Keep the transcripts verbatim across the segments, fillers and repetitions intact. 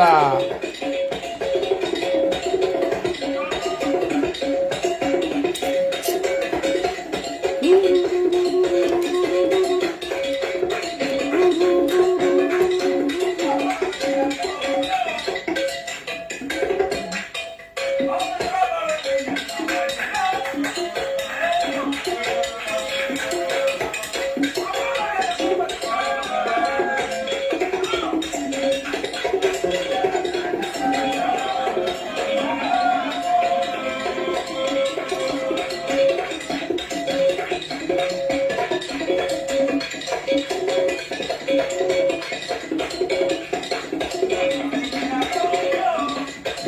Ah.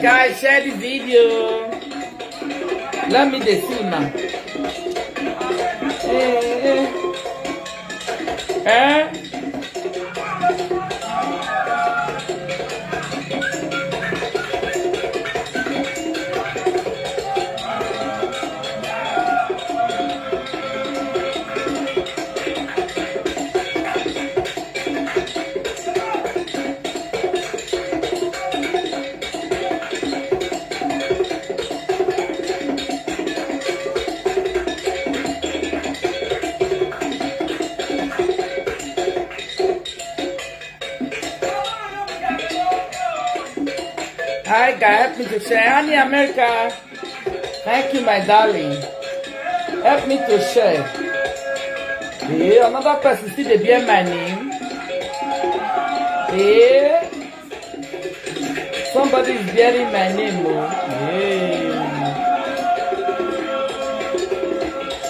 Guys, share the video. Let me dey see una. Eh, eh. Eh? Hi, guy, help me to share. Honey, America. Thank you, my darling. Help me to share. Yeah, another person still dey bear my name. Yeah. Somebody is bearing my name. Oh. Yeah.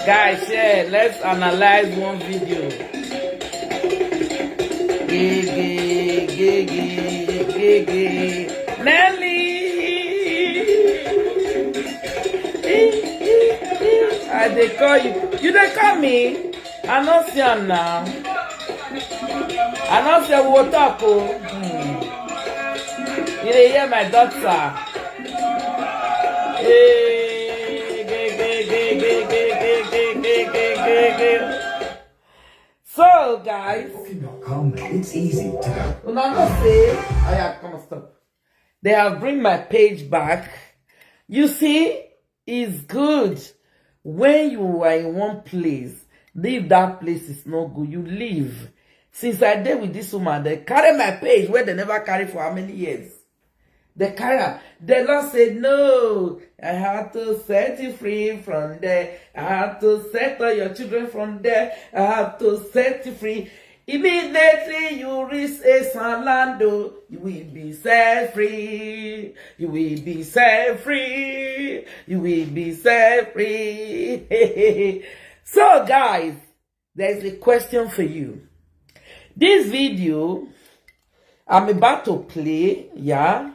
Guys, share. Let's analyze one video. Gigi, gigi, gigi. Nelly. I dey call you. You dey call me? I no see am now. I no see we go talk o. Hmm. You dey hear my daughter? Hey, gay, gay, gay. So, guys, it's easy to know. Una know say, oh yeah, come on, stop. They have bring my page back. You see, it's good when you are in one place. Leave that place is not good. You leave. Since I dey with this woman, they carry my page where they never carry for how many years. They carry am. The Lord said, "No, I have to set you free from there. I have to set all your children from there. I have to set you free." Immediately you reach a Salando, you will be set free. You will be set free. You will be set free. So, guys, there's a question for you. This video I'm about to play, yeah,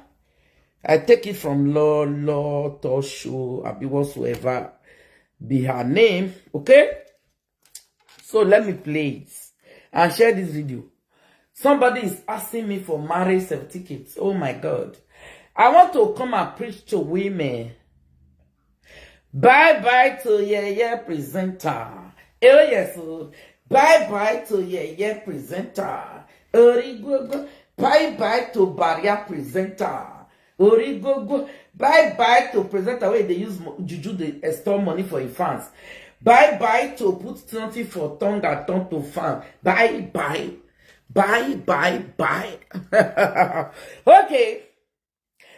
I take it from Law, Law, Talk Show, Abi whatsoever be her name, okay? So let me play it and share this video. Somebody is asking me for marriage certificates. Oh my God. I want to come and preach to women. Bye bye to Yeye presenter. Oh yes, oh. Bye bye to Yeye presenter. Origogo. Bye bye to barrier presenter. Origogo. Bye bye to presenter where they use mo- juju, they extort money for your fans. Bye bye to put something for tongue and tongue to fan. Bye bye. Bye bye bye. Okay.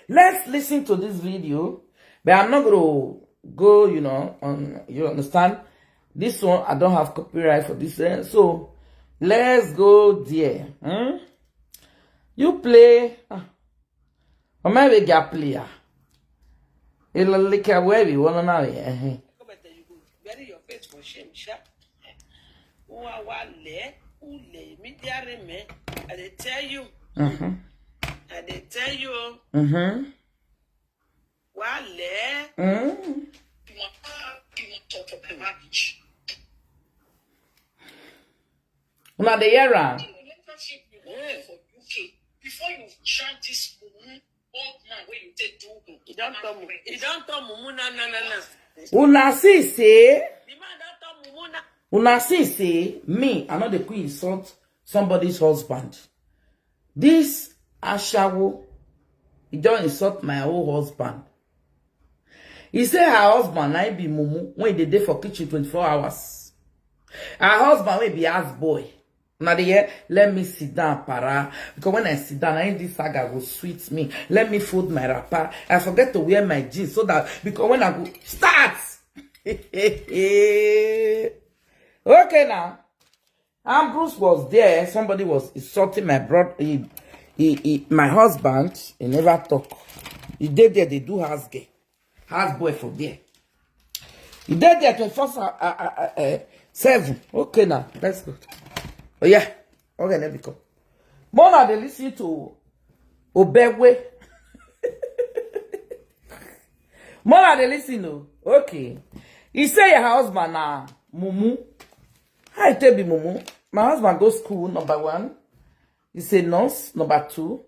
Let's listen to this video, but I'm not gonna go, you know, on, you understand? This one, I don't have copyright for this, eh? So let's go there. Hmm? You play. Ah. Or maybe get player. It'll like a webby, one on our, eh? Bury your face for shame, sha. Who are one leg? Who lay me there, man? I dey tell you. Mm-hmm. I dey tell you. Mm-hmm. Wale. Mm. You want, you want to talk about marriage? Una dey hear am? The relationship you want for U K before you drag this mumu old man wey you take do. He don turn mumu. He don turn mumu na na na na. Una see say. The man don turn mumu na. Una see say me, I no dey quick insult somebody's husband. This ashawo, He don insult my own husband. He say her husband na him be mumu when he dey dey for kitchen twenty-four hours. Her husband wey be house boy. Now dey hear, let me sit down, para. Because when I sit down, I this saga go sweet me. Let me fold my wrapper. I forget to wear my jeans so that because when I go start. Okay now. Ambrose was there. Somebody was insulting my brother, he, he, he, my husband. He never talk. He dey there, they do house girl, house boy for there. He dey there twenty-four uh, uh, uh, uh, seven. Okay now, let's go. Oh yeah. Okay, let me go. Mona dey listen to Obewe. Mona dey listen o. Okay. He say your husband na mumu. How e take be mumu? My husband go school, number one. He's a nurse, number two.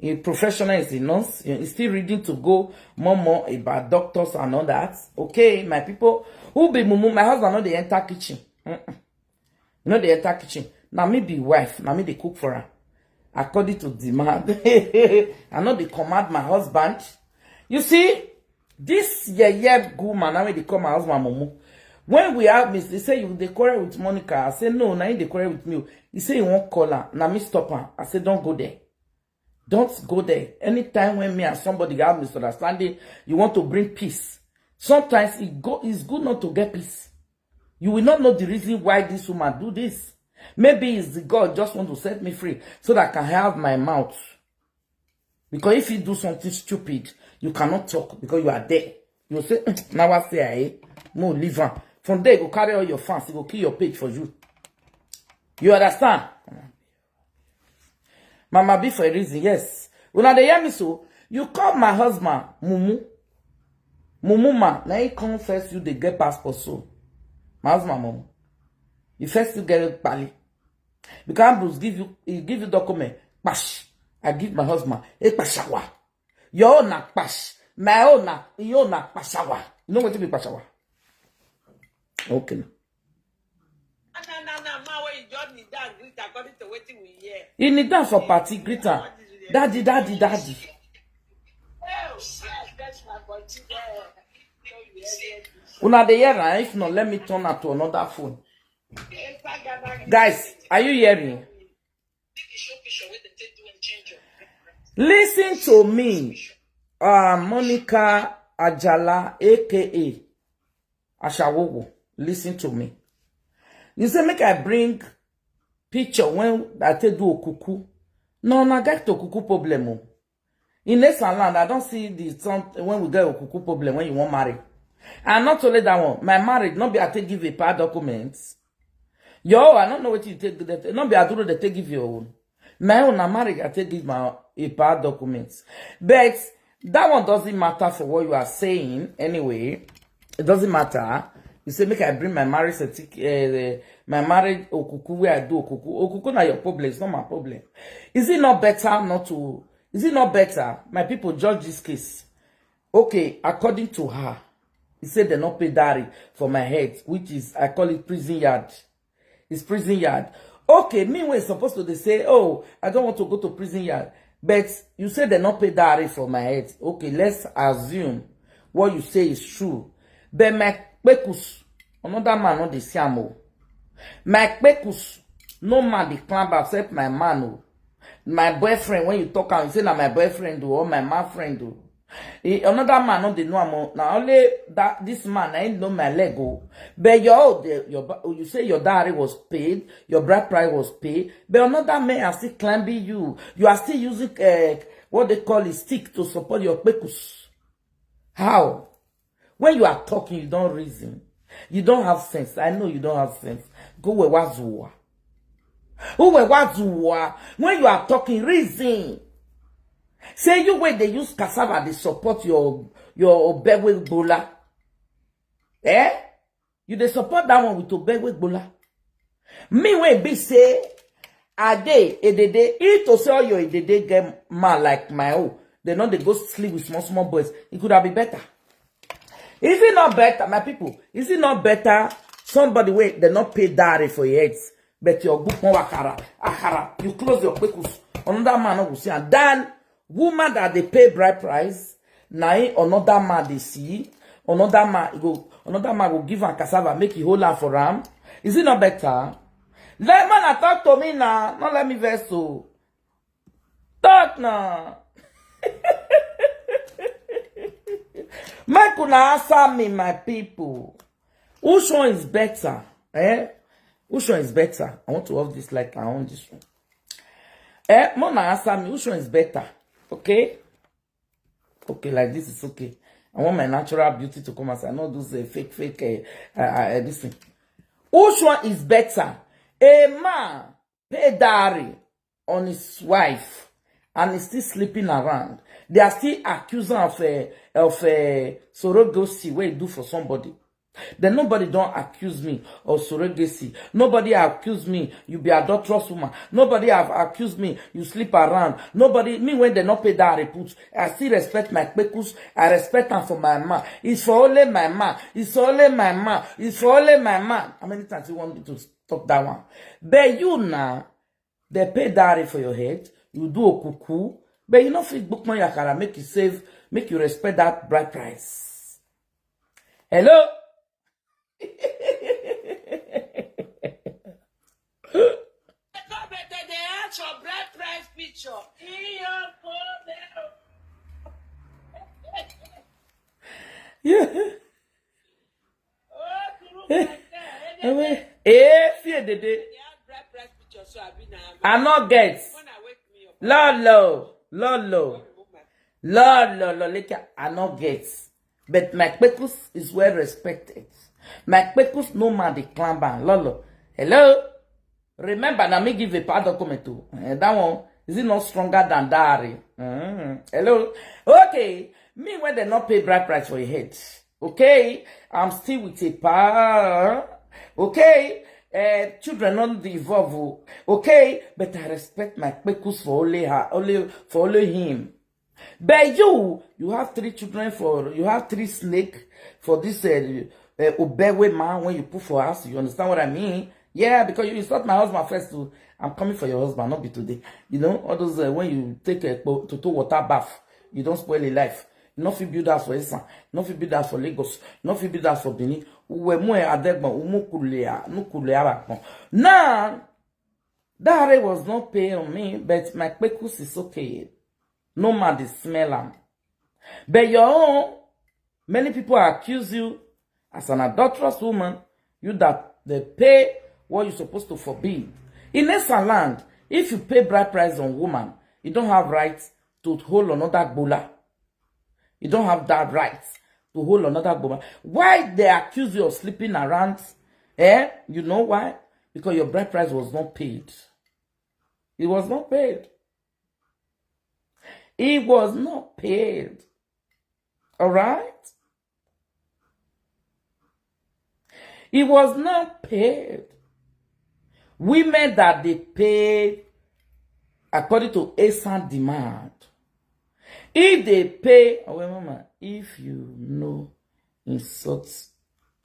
A professional is a nurse. He's still reading to go more more about doctors and all that. Okay, my people. Who be mumu? My husband no dey enter kitchen. Mm-mm. You know they enter kitchen. Now me be wife. Now me they cook for her. According to demand. I know they command my husband. You see, this yeye woman, now they call my husband mumu. When we have Miss, they say you they quarrel with Monica. I say no, now they quarrel with me. He say he won't call her. Now me stop her. I say don't go there. Don't go there. Anytime when me and somebody have misunderstanding, you want to bring peace. Sometimes it go, it's good not to get peace. You will not know the reason why this woman do this. Maybe it's the God just want to set me free so that I can have my mouth. Because if you do something stupid, you cannot talk because you are there. You say, "Mm, now I say I mo leave am." From there, go carry all your fans, go kill your page for you. You understand? Mama be for a reason, yes. Una dey hear me so? You call my husband mumu. Mumu man, now he come first you they get passport so. My husband mumu. You first you get pali. Because Ambrose give you, he give you document. Pash. I give my husband a pashawa. Your own na pash. My own na, your own na pashawa. You know what to be pashawa? Okay. He kneel down for party, greet her. Daddy, daddy, daddy. Una dey hear am? If not, let me turn am to another phone. Guys, are you hearing? Listen to me, uh, Monica Ajala, A K A Ashawowo. Listen to me. You say make I bring picture when I take do okuku. No, na get okuku problem o. In Esan land, I don't see the something when we get okuku problem when you wan marry. And not only that one, my marriage not be I take give a pa document. Yo, I don't know what you take that. Not be I do they take give your own. My own na marriage I take give my a pa document. But that one doesn't matter for what you are saying anyway. It doesn't matter. You say make I bring my marriage certificate, uh, my marriage okuku where I do okuku. Okuku na your problem. It's not my problem. Is it not better not to? Is it not better? My people, judge this case. Okay, according to her, he said they not pay dowry for my head, which is, I call it prison yard. It's prison yard. Okay, meanwhile, supposed to they say, oh, I don't want to go to prison yard. But you said they not pay dowry for my head. Okay, let's assume what you say is true. But my pekus, another man not the siamo. My pekus, no man the climb except my man. Oh. My boyfriend, when you talk am, you say na my boyfriend o, or my man friend o. Eh, another man no dey know am o. Na only that this man na him know my leg o. But your own, the, your ba- you say your dowry was paid, your bride price was paid, but another men are still climbing you. You are still using uh, what they call a stick to support your pekus. How? When you are talking, you don't reason. You don't have sense. I know you don't have sense. Go where was war. Who where was war? When you are talking, reason. Say you where they use cassava, they support your your Obewe Bola. Eh? You they support that one with Obewe Bola. Me when be say, I dey edede. If to say all your edede get man like my own, they know they go sleep with small small boys. It could have been better. Is it not better, my people? Is it not better? Somebody wait, they not pay dowry for your heads, but your book more akara, akara. You close your pekus. Another man no go see and then Woman that dey pay bride price, na him another man dey see. Another man go, another man go give am cassava, make he hold am for am. Is it not better? Let man talk to me now. Not let me vex so. Talk now. Make una answer me, my people. Which one is better? Eh? Which one is better? I want to off this light. I want this one. Eh? Mona answer me. Which one is better? Okay? Okay, like this is okay. I want my natural beauty to come outside. Not those uh, fake, fake, uh, uh, uh, this thing. Which one is better? A man pay dowry on his wife and is still sleeping around. They are still accusing of uh, of uh, surrogacy wey he do for somebody. Then nobody don't accuse me of surrogacy. Nobody accuse me you be adulterous woman. Nobody have accused me you sleep around. Nobody, me, when they not pay that report, I still respect my kpekus. I respect am for my man. It's for only my man. It's for only my man. It's for only my man. How many times you want me to talk that one? But you now, they pay dowry for your head. You do okuku. But you no fit book my yakara, make you save, make you respect that bride price. Hello? Yeah. Eh, fear the day. I not get. Lolo, lolo, lolo, lolo, lolo. Like, I not get. But my kpekus is well respected. My kpekus no man dey climb am. Lolo. Hello? Remember, na me give a power document to. Eh, that one, is it not stronger than Dari? Mm. Hello? Okay. Me, when they not pay bride price for your head. Okay? I'm still with a power. Okay? Uh, children not the evolve. Oh. Okay? But I respect my kpekus for only her, only for only him. But you, you have three children for, you have three snake for this uh, uh, Obewe man when you put for us. You understand what I mean? Yeah, because you insult my husband first too. I'm coming for your husband, not be today. You know, all those uh, when you take a to to water bath, you don't spoil a life. You not fit build house for Esan, not fit build house for Lagos, not fit build house for Benin. Uwe mu e adegba, umu kulea, nu kulea bakpon. Now, Dare was not paying on me, but my kpekus is okay. No man dey smell am. But your own, many people accuse you as an adulterous woman, you that they pay what you supposed to forbid. In Esan land, if you pay bride price on woman, you don't have right to hold another gbola. You don't have that right to hold another gbola. Why they accuse you of sleeping around? Eh? You know why? Because your bride price was not paid. It was not paid. It was not paid. All right? It was not paid. Women that they pay according to Esan demand. If they pay, oh, wait, mama, if you know insult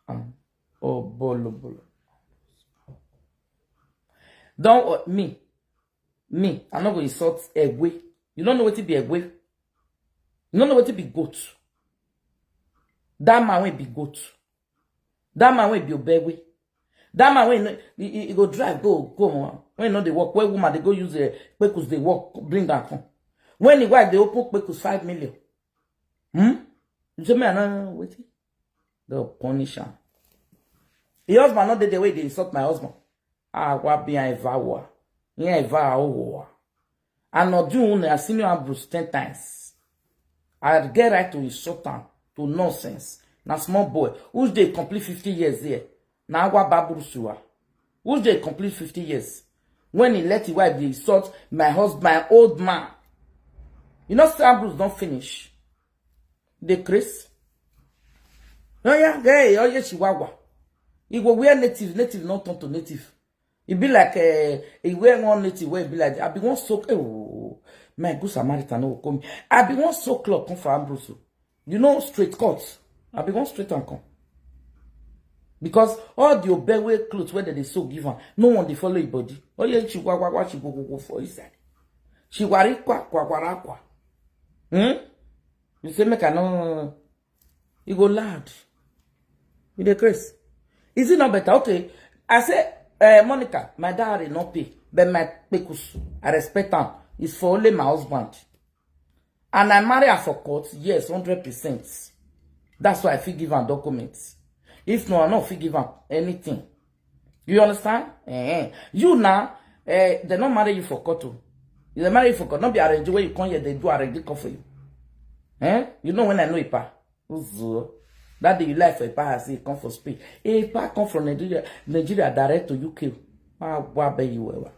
um, or bolo bolo. Don't uh, me, me, I no go insult Egwe. You don't know what it be Egwe. You don't know what it be goat. That man will be goat. That man will be Obewe. That man when he, he, he go drive go go on. When no dey work, when woman they go use a kpekus they work bring am come. When the wife they open kpekus five million. Hmm? You say me I no wait. They'll punish am. The husband not dey the way they insult my husband. Ah, what be I ever war? Yeah, ever war. And not do only a senior Ambrose ten times. I get right to insult am to nonsense. Na small boy. Who's dey complete fifty years here? Na agwa baburu suwa. Who's dey complete fifty years? When he let his wife dey insult my husband, my old man. You know, say Ambrose don't finish. The Chris. Oh yeah, hey, oh yeah, chihuahua. He go wear native, native not turn to native. E be like uh, he wear one native where e be like I be one soak. Oh, my good Samaritan no come. I be one soak cloth come for Ambrose. You know straight cut. I be one straight and come. Because all the Obewe clothes where they so give her, no one they follow your body. Oh yeah, she wa wa wa she go go go for inside. She wari kwa kwa wara kwa. Hmm? You say make I no, you go loud. You dey craze. Is it not better? Okay. I say, uh, Monica, my diary not pay, but my pekus, I respect am. It's for only my husband. And I marry her for court, yes, hundred percent. That's why I fit give am documents. If no, I no fit give am anything. You understand? Eh, you now, eh, they not marry you for court. Oh. They marry you for court. Not be arrange where you come here, they do arrange come for you. Eh? You know when I know Ipa. Uzo. That day you lie for Ipa has he come for Spain. Ipa come from Nigeria, Nigeria direct to U K. Ah, why be you ever?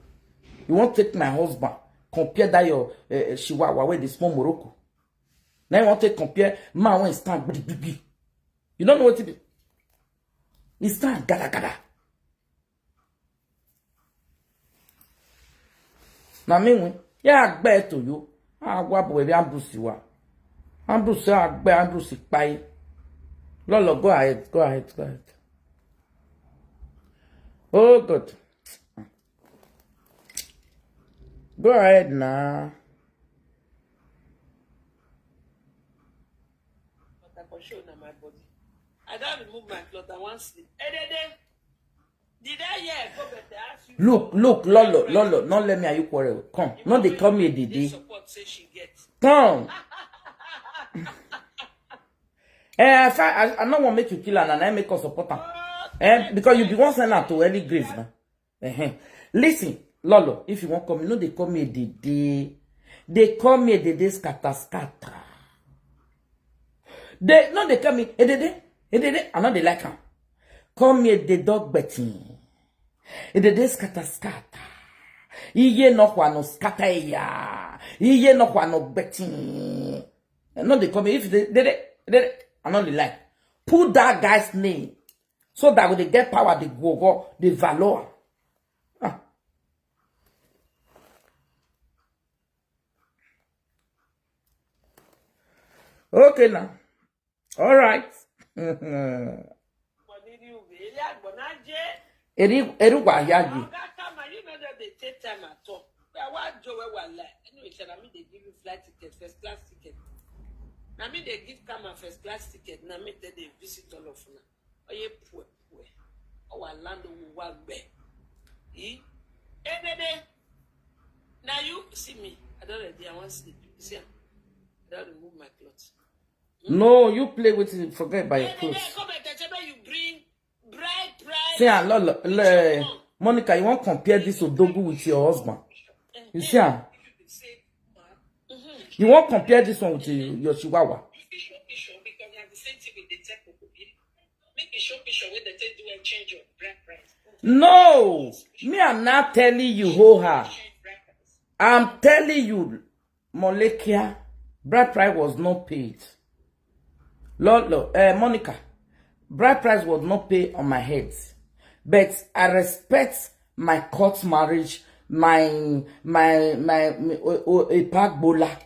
You won't take my husband, compare that your uh, Chihuahua with the small Morocco. Now you want to compare man when stand big, big, big. You don't know what to do. He stand gada gada. Na me win. Ya agbe to you. Agwa boy bi Ambrose wa. Ambrose agbe Ambrose pai. Lolo, go ahead, go ahead, go ahead. Oh God. Go ahead now. But I for show na my body. I don't remove my cloth. I want sleep. Hey, dey, dey. Did I hear? Go back there, ask you. Look, look, Lolo, Lolo, not let me and you quarrel. Come, no, they call me a dede. Support say she gets. Come. Eh, I, I, I don't want make you kill her and I make us support her. Eh, because you be one send her to early grave now. Uh-huh. Listen, Lolo, if you want call me, no, they call me a dede. They call me a dede scatter scatter. They no, they call me a dede, a dede. I know they like her. Call me a dede dog betting. A dede scatter scatter. Iye no kwa no scatter ya. Iye no kwa no betting. No, they call me if they they they, they I know they like. Put that guy's name so that when they get power, they go go, they valor. Ah. Okay now. All right. Eri eri wa ya gi. Oga Kama, you know that they take time at all. Where wa Joe where wa lie. Anyway, shall I mean they give you flight ticket, first class ticket. Na me they give Kama first class ticket. Na me they, they visit all of una. Oye pue pue. Our land will work be. Eh? Hey, baby. Now you see me. I don't ready. I want sleep. You see, I don't remove my clothes. No, you play with it, forget about your clothes. Come and tell me you bring bright, bright. See, ah, Lolo, le, Monica, you won't compare this Odogu with your husband. You see, ah? You won't compare this one with your, your Chihuahua. Make you show picture when they take do and change your bright price. No, me, I'm not telling you, ho ha. I'm telling you, Molekia, bride price was not paid. Lolo, uh, Monica, bride price was not paid on my head. But I respect my court marriage, my, my, my, my o, o, Epagbola.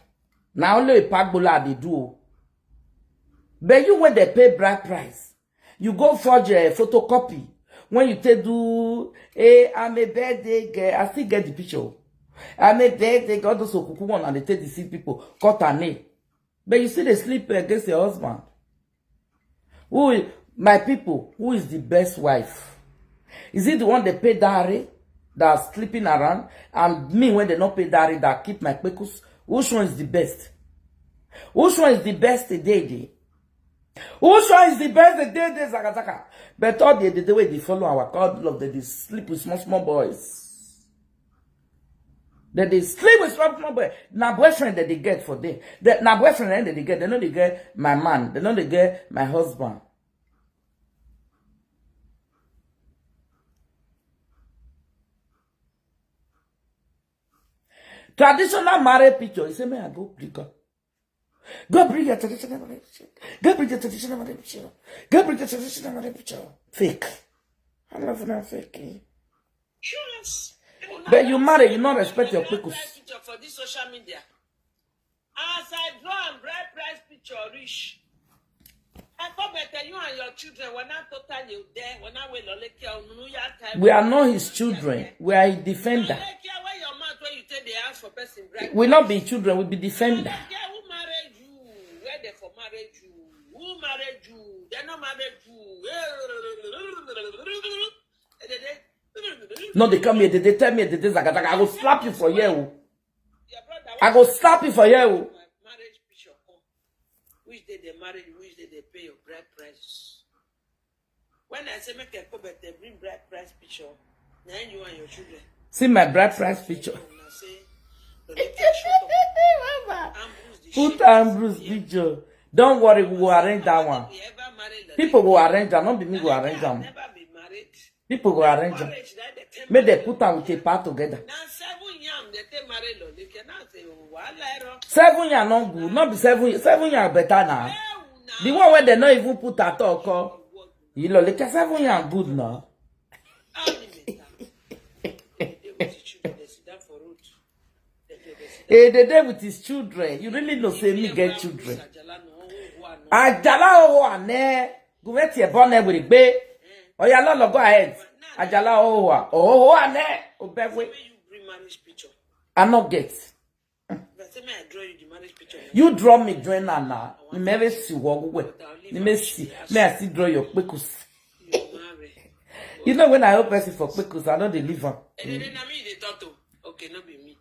Now only Epagbola they do. But you when they pay bride price, you go forge a photocopy. When you take do, hey, I'm a birthday girl, I still get the picture. I'm a birthday girl, those okuku one and they take deceive people, cut her name. But you see they sleep against your husband. Who, my people, who is the best wife? Is it the one they pay dowry that are sleeping around? And me when they not pay dowry that keep my pekus? Which one is the best? Which one is the best today? Which one is the best the day they zaka zaka? But all the, the, the way they follow our God love, they, they sleep with small small boys. That they sleep with small small boy. Now boyfriend that they get for them. That now boyfriend that they get. They know they get my man. They know they get my husband. Traditional marriage picture. You say me I go bring up. Go bring your traditional marriage picture. Go bring your traditional marriage picture. Go bring your traditional marriage picture. Fake. I love that fake. Eh? Yes. But you marry, you not respect your pictures. Picture for this social media. As I draw and bright price picture rich. I come and tell you and your children, we're not totally there, we're not well. We are not his children. We are a defender. Where your mouth where you take the house for person bright. We not be children, we be defender. Who marry for marriage you. Who married you? They no married you. Edede. No, they come here, they, they tell me, they, they zagadaga. I go slap you for here. Oh. Your brother, I go slap you for here. Oh. My marriage picture come. Which day they marry you, which day they pay your bride price. When I say make a comment, they bring bride price picture. Now you and your children. See my bride price picture. Una say, "Don't let us shut up." Mama. Ambrose the Put shame. Ambrose picture. Don't worry, we will arrange that one. We ever marry like People go arrange am, not be me go arrange am. Never be married. People go arrange am. Marriage, that they take Make they married. Put am with a part together. Now seven yam, they take married, Lord. They cannot say, "Oh, wahala, eh, oh." Seven yam not good. Not be seven. Seven yam better now. Eh, una. The one where they not even put at all. Call. You know, like seven yam good now. How many men? They dey with the children, they sit down for road. They dey, they sit down. Eh, they dey with his children. You really know say me get children. Ajala oho ane. Guveti ebone wiri gbe. Oya lolo, go ahead. Ajala oho a. Oho ane. Obegwe. Say make you bring marriage picture. I no get. If I say make I draw you the marriage picture, you draw me, join na na. You may see what we. You may see. May I still draw your kpekus? You marry. You know when I owe person for kpekus, I no dey leave am. And then na me you dey talk to. Okay, no be me.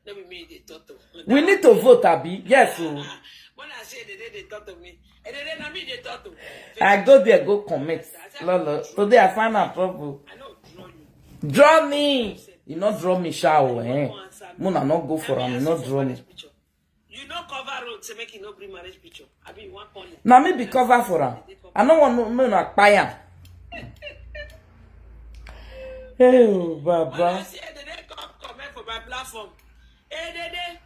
No be me you dey talk to. We need to vote, abi? Yes, oh. When I say they, they, they talk to me, and then na me you dey talk to. I go there, go commit. Lolo, today I find out trouble. I no draw you. Draw me. You no draw me, sha o, eh. Mona no go for am, you no draw me. You no cover road, say make you no bring marriage picture. Abi you wan call it? Na me be cover for am. I no want no, no, no, kpai am. Hey, oh, Baba. When I see Edede come comment for my platform. Edede,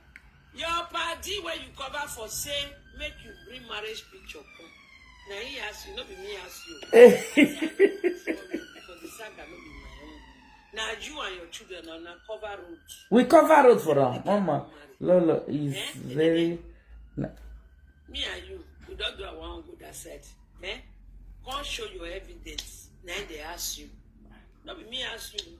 your party where you cover for say make you bring marriage picture come. Now he ask you, no be me ask you. Because the saga no be my own. Now you and your children are now cover road. We cover road for am, Mama. Lolo is very. Me and you, we don't do our own good asset. Eh? Come show your evidence. Now they ask you. No be me ask you.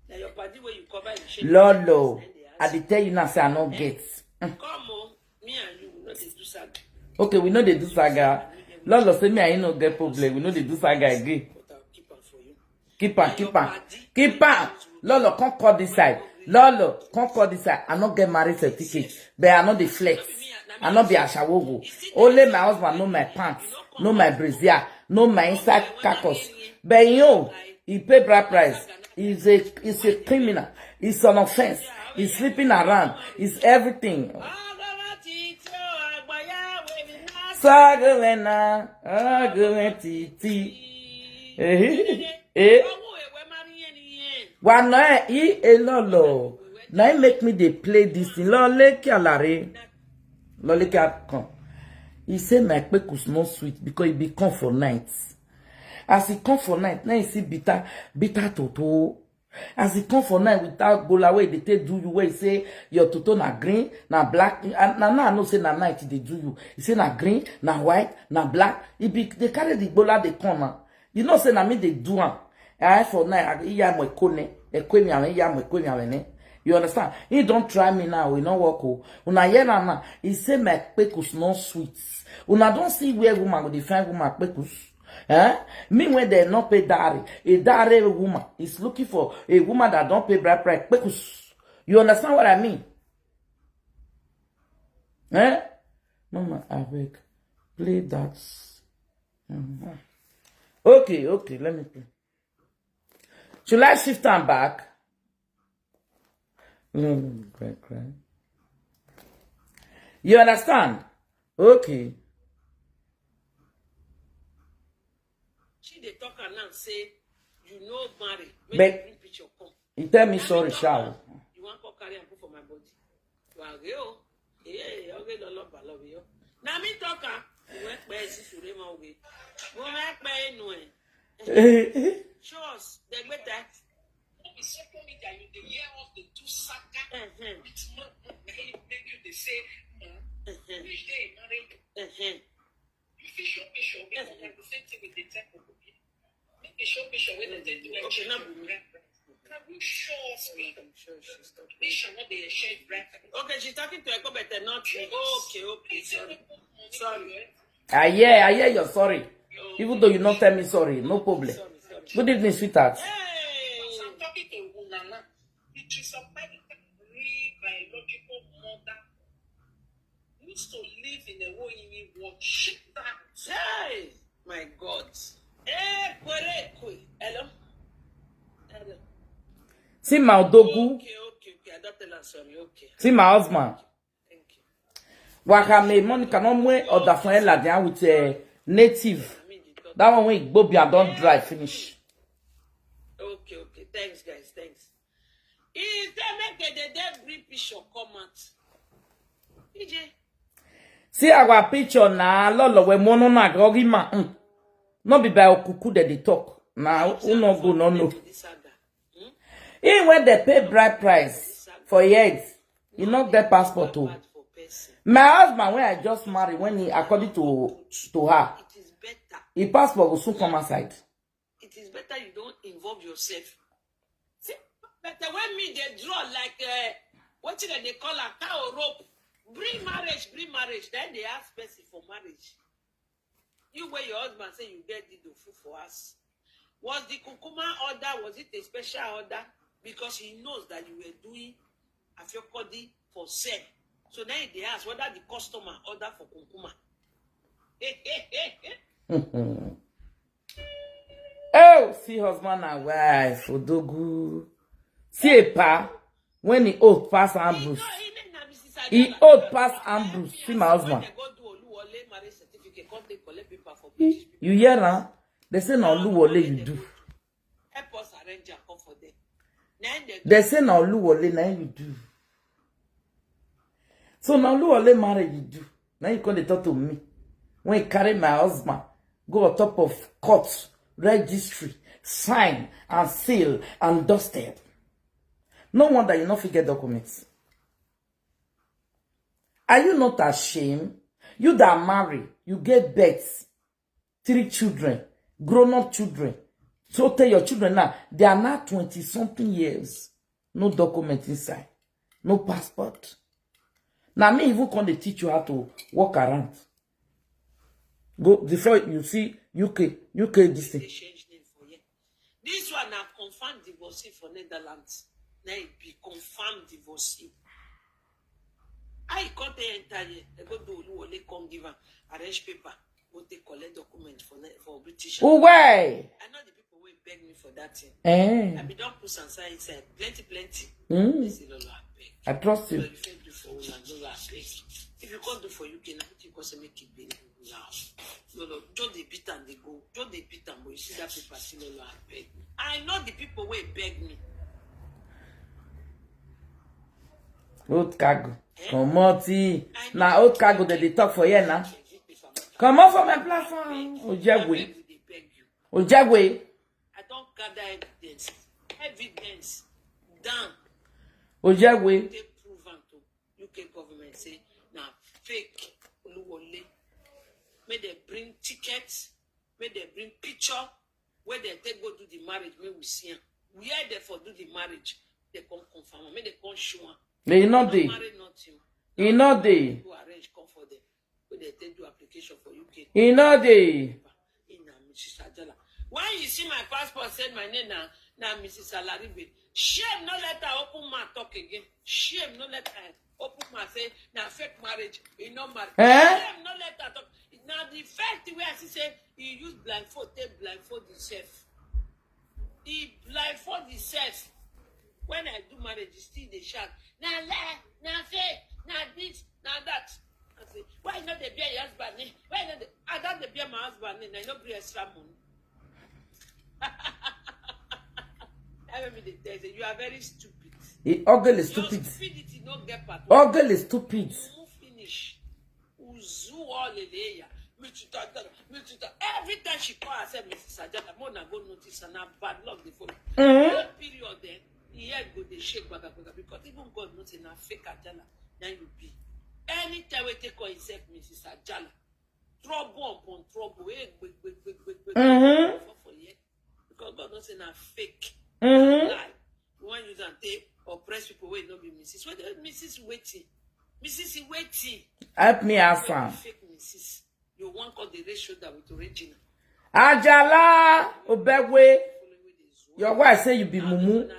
Now your party where you cover the shame. Lolo, I dey tell you now, say I no get. Come on, me and you, we no dey do saga. Okay, we no dey do saga. Lolo say me and you no get problem. We no dey do saga again. But I'll keep am for you. Keep am, keep am, keep am. Lolo, come call this side. Lolo, come call this side. I no get married certificate, but I no dey flex. I no be ashawogo. Only my husband know my pants, know my brazier, know my inside carcass. But you know, he pay bride price. He's a, he's a criminal. It's an offense. He's sleeping around. It's everything. Sagolena, agolentiti. Eh, eh. Wa no, eh, he a Lolo. Now he make me dey play this thing. Lolo, leke alare. Lolo, leke come. He say my kpekus no sweet because he be come for night. As he come for night, now he see bitter, bitter toto. As he come for night with that gbola wey dey take do you, wey say your toto na green, na black. And na now I know say na night dey do you. He say na green, na white, na black. He be, they carry the gbola, they come now. You know say na me dey do am. I for night, I iya mo ekone, ekwe mi awen, iya mo ekwe mi awen, eh. You understand? He don't try me now, he no work, oh. Una hear am now. He say my kpekus no sweet. Una don't see where woman go dey find woman kpekus. Eh? Me when they no pay dowry, a dowry woman is looking for a woman that don't pay bride price. Kpekus. You understand what I mean? Eh? Mama, I beg, play that. Mhm. Okay, okay, let me play. Should I shift am back? No, no, no, cry, cry. You understand? Okay. She dey talk am now say you no marry. Make But you bring picture come. He tell me Na me sorry, talk sha. Am. You wan come carry am put for my body? Wage o. Eh, oge lolo balo yo. Na me talk am. Mo pe si sure ma oge. Mo me pe enu e. Show us. They make that. No be social media you dey hear us dey do saga. Mhm. With man, na him make you dey say, hmm? Mhm. Which day he marry you? Mhm. You fit show picture wey go the same thing with the temple. Make you show picture wey the temple. Okay, no be me. Can you show us me? Mission not be a shared record. Okay, she's talking to Eko, but not me. Okay, okay, sorry. Sorry. I hear, I hear your sorry. Even though you not tell me sorry, no problem. Good evening, sweetheart. Hey, I'm talking to Unana. It is somebody that real biological mother used to live in a Woyini world. Shit that. Hey, my God. Hey, Kwerekwe. Hello? Hello? See my odogu. Okay, okay, okay. I don't tell her sorry. Okay. See my husband. Thank you. Wakame Monica no mwe order for Ella there with a native. I mean, the doctor. That one wey Igbobi and don dry finish. Okay, okay. Thanks, guys. Thanks. If they make a dead green picture come out. E J. See our picture na lolo we mono na gogi ma. Mm. No be by okuku that they talk. Na who no go no no. This saga. He when they pay bride price for years, he not get passport too. Bad for person. My husband when I just married when he according to to her, It is better. He passport will soon come outside. It is better you don't involve yourself. See, but when me they draw like uh, what should they call a cow rope? Bring marriage, bring marriage. Then they ask person for marriage. You where your husband say you get the dofu for us. Was the kukuma order? Was it a special order? Because he knows that you were doing afiokodi for sale. So now they ask whether the customer order for kukuma. Oh, see husband and wife, Odogu. See a pa when he old pass Ambrose. He old pass Ambrose. See my husband. You hear now? They say na Oluwole you do. Help us arrange and come for them. Then they They say na Oluwole na you do. So na Oluwole marry you do. Now you come dey talk to me. When you carry my husband, go on top of court, registry, sign and seal and dusted. No wonder you not forget documents. Are you not ashamed? You that marry, you get birth, three children, grown-up children. So tell your children now, they are now twenty something years. No document inside, no passport. Now me even come dey teach you how to walk around. Go before you see U K, U K this they thing. Change name for here. This one now confirmed divorcee for Netherlands. Now it be confirmed divorcee. I can't enter here. They go do Oluwole come give am arrange paper. Go take collect document for ne- for British. Uwe! I know the people will beg me for that thing. Eh, I be don't put some sign inside. Plenty, plenty. Mm. They say, Lolo, I beg. I trust So you. you fit do for una, Lolo, I beg. If you can't do for U K, now you can't say make it be now. No, no, just the beat and they go. Just the beat and go. You see that paper, see, Lolo, I beg. I know the people will beg me. Old cargo. Come on, T. Now old cargo that they talk for here now. Come on for my platform. Ojegwe. They beg you. Ojegwe. I don't gather evidence. Evidence. Done. Ojegwe. They prove am to U K government say na fake Oluwole. Make they bring tickets. Make they bring picture. Where they take go do the marriage. Make we see am. Where they for do the marriage. They come confirm am. Make they come show am. They not No dey. Marry nothing. He not dey. Go arrange come for them. Where they take do application for U K. He not dey. In na Missus Ajala. When you see my passport, said my name na na Missus Alaribe. Shame no let her open mouth talk again. Shame no let her open mouth say na fake marriage. He no marry. Eh? Shame no let her talk. Now the first thing where I see say he use blindfold, take blindfold himself. He blindfold himself. When I do marriage, he still dey shout. Na lie, na fake, na this, na that. I say, why you not dey bear your husband name? Why you not dey, I don't dey bear my husband name. I no bring extra money. That make me dey tell you, you are very stupid. He ugly Your stupid. Stupidity no get part. Ugly stupid. Mumu finish. Uzu all the layer. Me to talk, me to talk. Every time she call herself Missus Ajala, more na go notice and na bad luck dey follow. Mm-hmm. That period then, the head go dey shake baga baga because even God knows say na fake Ajala na you be. Anytime we take call himself Missus Ajala, trouble upon trouble, eh, gbe, gbe, gbe, gbe, gbe, Mm-hmm. fall for here. Because God knows say na fake. Mm-hmm. Lie. Missus Waiting. Missus Waiting. Help me ask am. Fake Missus You wan call the race shoulder with original. Ajala Obegwe, your wife say you be mumu.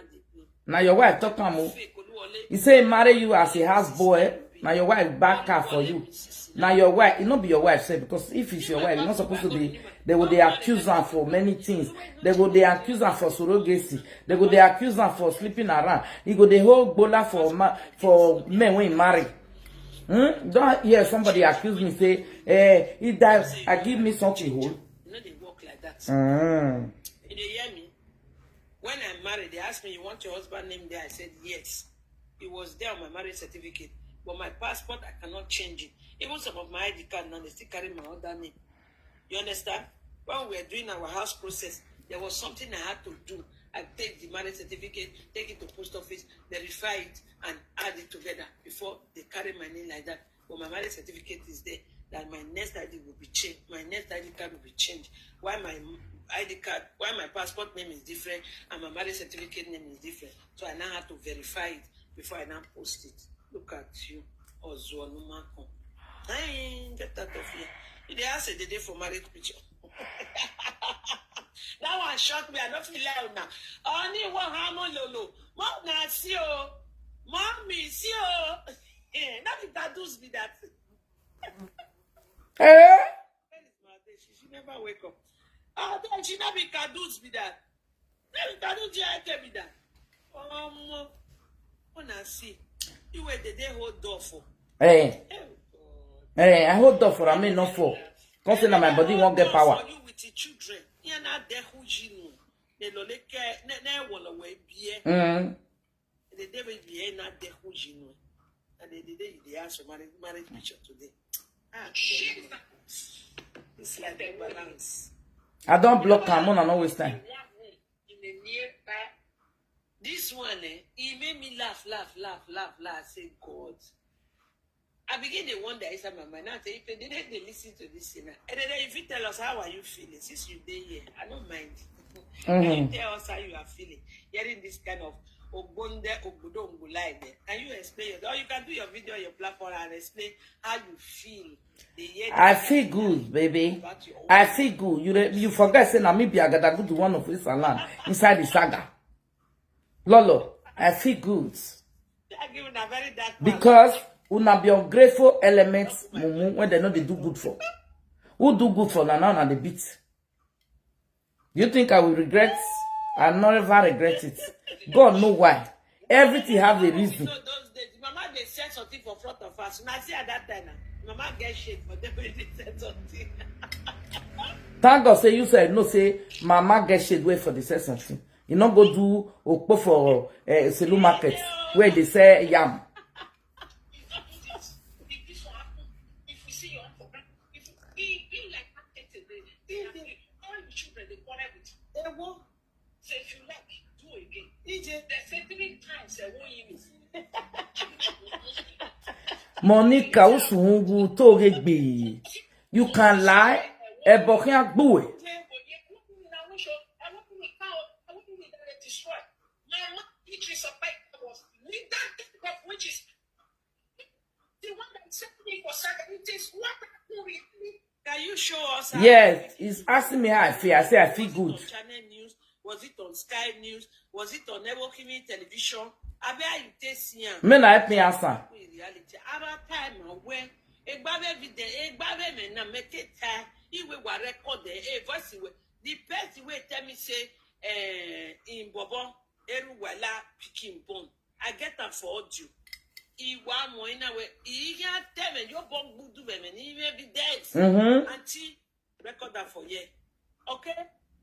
Now your wife talk am o. He say he marry you as a house boy. Now your wife back her for you. Now your wife, it not be your wife say, because if it's your wife, you're not supposed to be. They go they accuse her for many things. They go they accuse her for surrogacy. They go they accuse her for sleeping around. He go they hold gbola for ma for men when he marry. Hmm? Don't hear somebody accuse me say, eh, he died. I give me something whole. You know they work like that. Mm. You dey hear me? When I married, they asked me, "You want your husband name there?" I said, "Yes." It was there on my marriage certificate. But my passport, I cannot change it. Even some of my I D card now, they still carry my other name. You understand? When we were doing our house process, there was something I had to do. I take the marriage certificate, take it to post office, verify it, and add it together before they carry my name like that. But my marriage certificate is there. That my next I D will be changed. My next I D card will be changed. Why my I D card, why my passport name is different and my marriage certificate name is different. So I now have to verify it before I now post it. Look at you. Ozuonumakon. Hey, get out of here. You dey ask a day for marriage picture. That one shock me. I don't feel like now. Only one hammer lolo. Mom na see o. Mommy see o. Eh, not the tattoos be that. Eh? Where is my day? She, she never wake up. Ah, then she not be tattoos be that. Then tattoos J I K be that. Um, wanna see. You were the day hold door for. Eh, Oh, God. eh, I hold door for me, not for. Come say na my body won't get power. For you with the children. Yeah, not there who you know. They no like ne ne wala we be. Mm. The day we be not there who you know. And the day you dey ask for marriage, marriage picture today. Ah, it's like a balance. I don't block am, I no waste time. In the nearby. This one, eh, he made me laugh, laugh, laugh, laugh, laugh. I say, "God." I begin to wonder inside my mind. Now, say, if they didn't they listen to this thing, eh, and then if you tell us, "How are you feeling?" Since you dey here, I don't mind. Can you tell us how you are feeling? Hearing this kind of ogbonde, obodo, like that. Can you explain your, or you can do your video on your platform and explain how you feel? They hear I this feel kind good, of baby. About your I feel good. You re- you forget say na me be Agadagudu one of this land inside the saga. Lolo, I feel good I give una very dark. because una be ungrateful elements, mumu, when they know they do good for. Who do good for na now na the beat. You think I will regret? I never regret it. God know why. Everything have a reason. So those days, mama they said something for front of us. Now see at that time, now, mama get shit for them when they said something. Thank God say you said no say mama get shade way for the say something. You no go do okpo for uh, Selu market where they sell yam. If this one happen, if we see your uncle, if he be like that, all the children they quarrel with. They won't. So if you like, do again. They say three times, I won't use. Monica Usungu Togegbe. You can lie. Ebokia Gbue. Destroy. My mom, which is a which is the one that sent me for sacrifice. What happened? Can you show us? Yes, he's asking me how I feel. I say I feel good. Channel news? Was it on Sky News? Was it on Ewokiwi Television? Abi how you take see am? May na help me answer. In reality, our time and when Egbabe evidence, Egbabe me na make it time. He will record the eh, voice. The person will tell me say, eh, in Bobo, Eruwala picking bone. I get am for audio. Iwa mo ina we iya teme yo bon gudu be me ni evidence. Mm-hmm. Auntie, record that for here. Okay?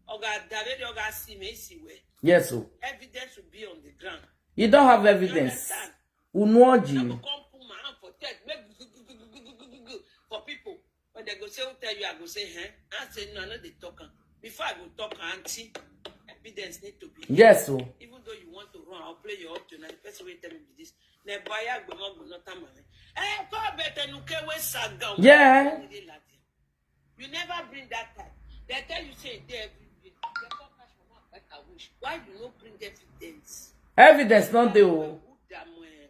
Oga Davide, Oga see me, see where. Yes, so Evidence will be on the ground. You don't have evidence. Unuoji. Come put my hand for text, make for people. When they go say, "Who tell you?" I go say, "Huh?" I say, "No, I know they talk am." Before I go talk, auntie, evidence need to be. Yes, so Even though you want to run, I'll play your audio. Now the person will tell me this. Na boya gbomo gbono tamale. Eh, ko bete nuke we sagam. Yeah. You never bring that time. They tell you say they everywhere. They come catch mama like a wish. Why you no bring evidence? Evidence not there. Oh. Who damn, eh,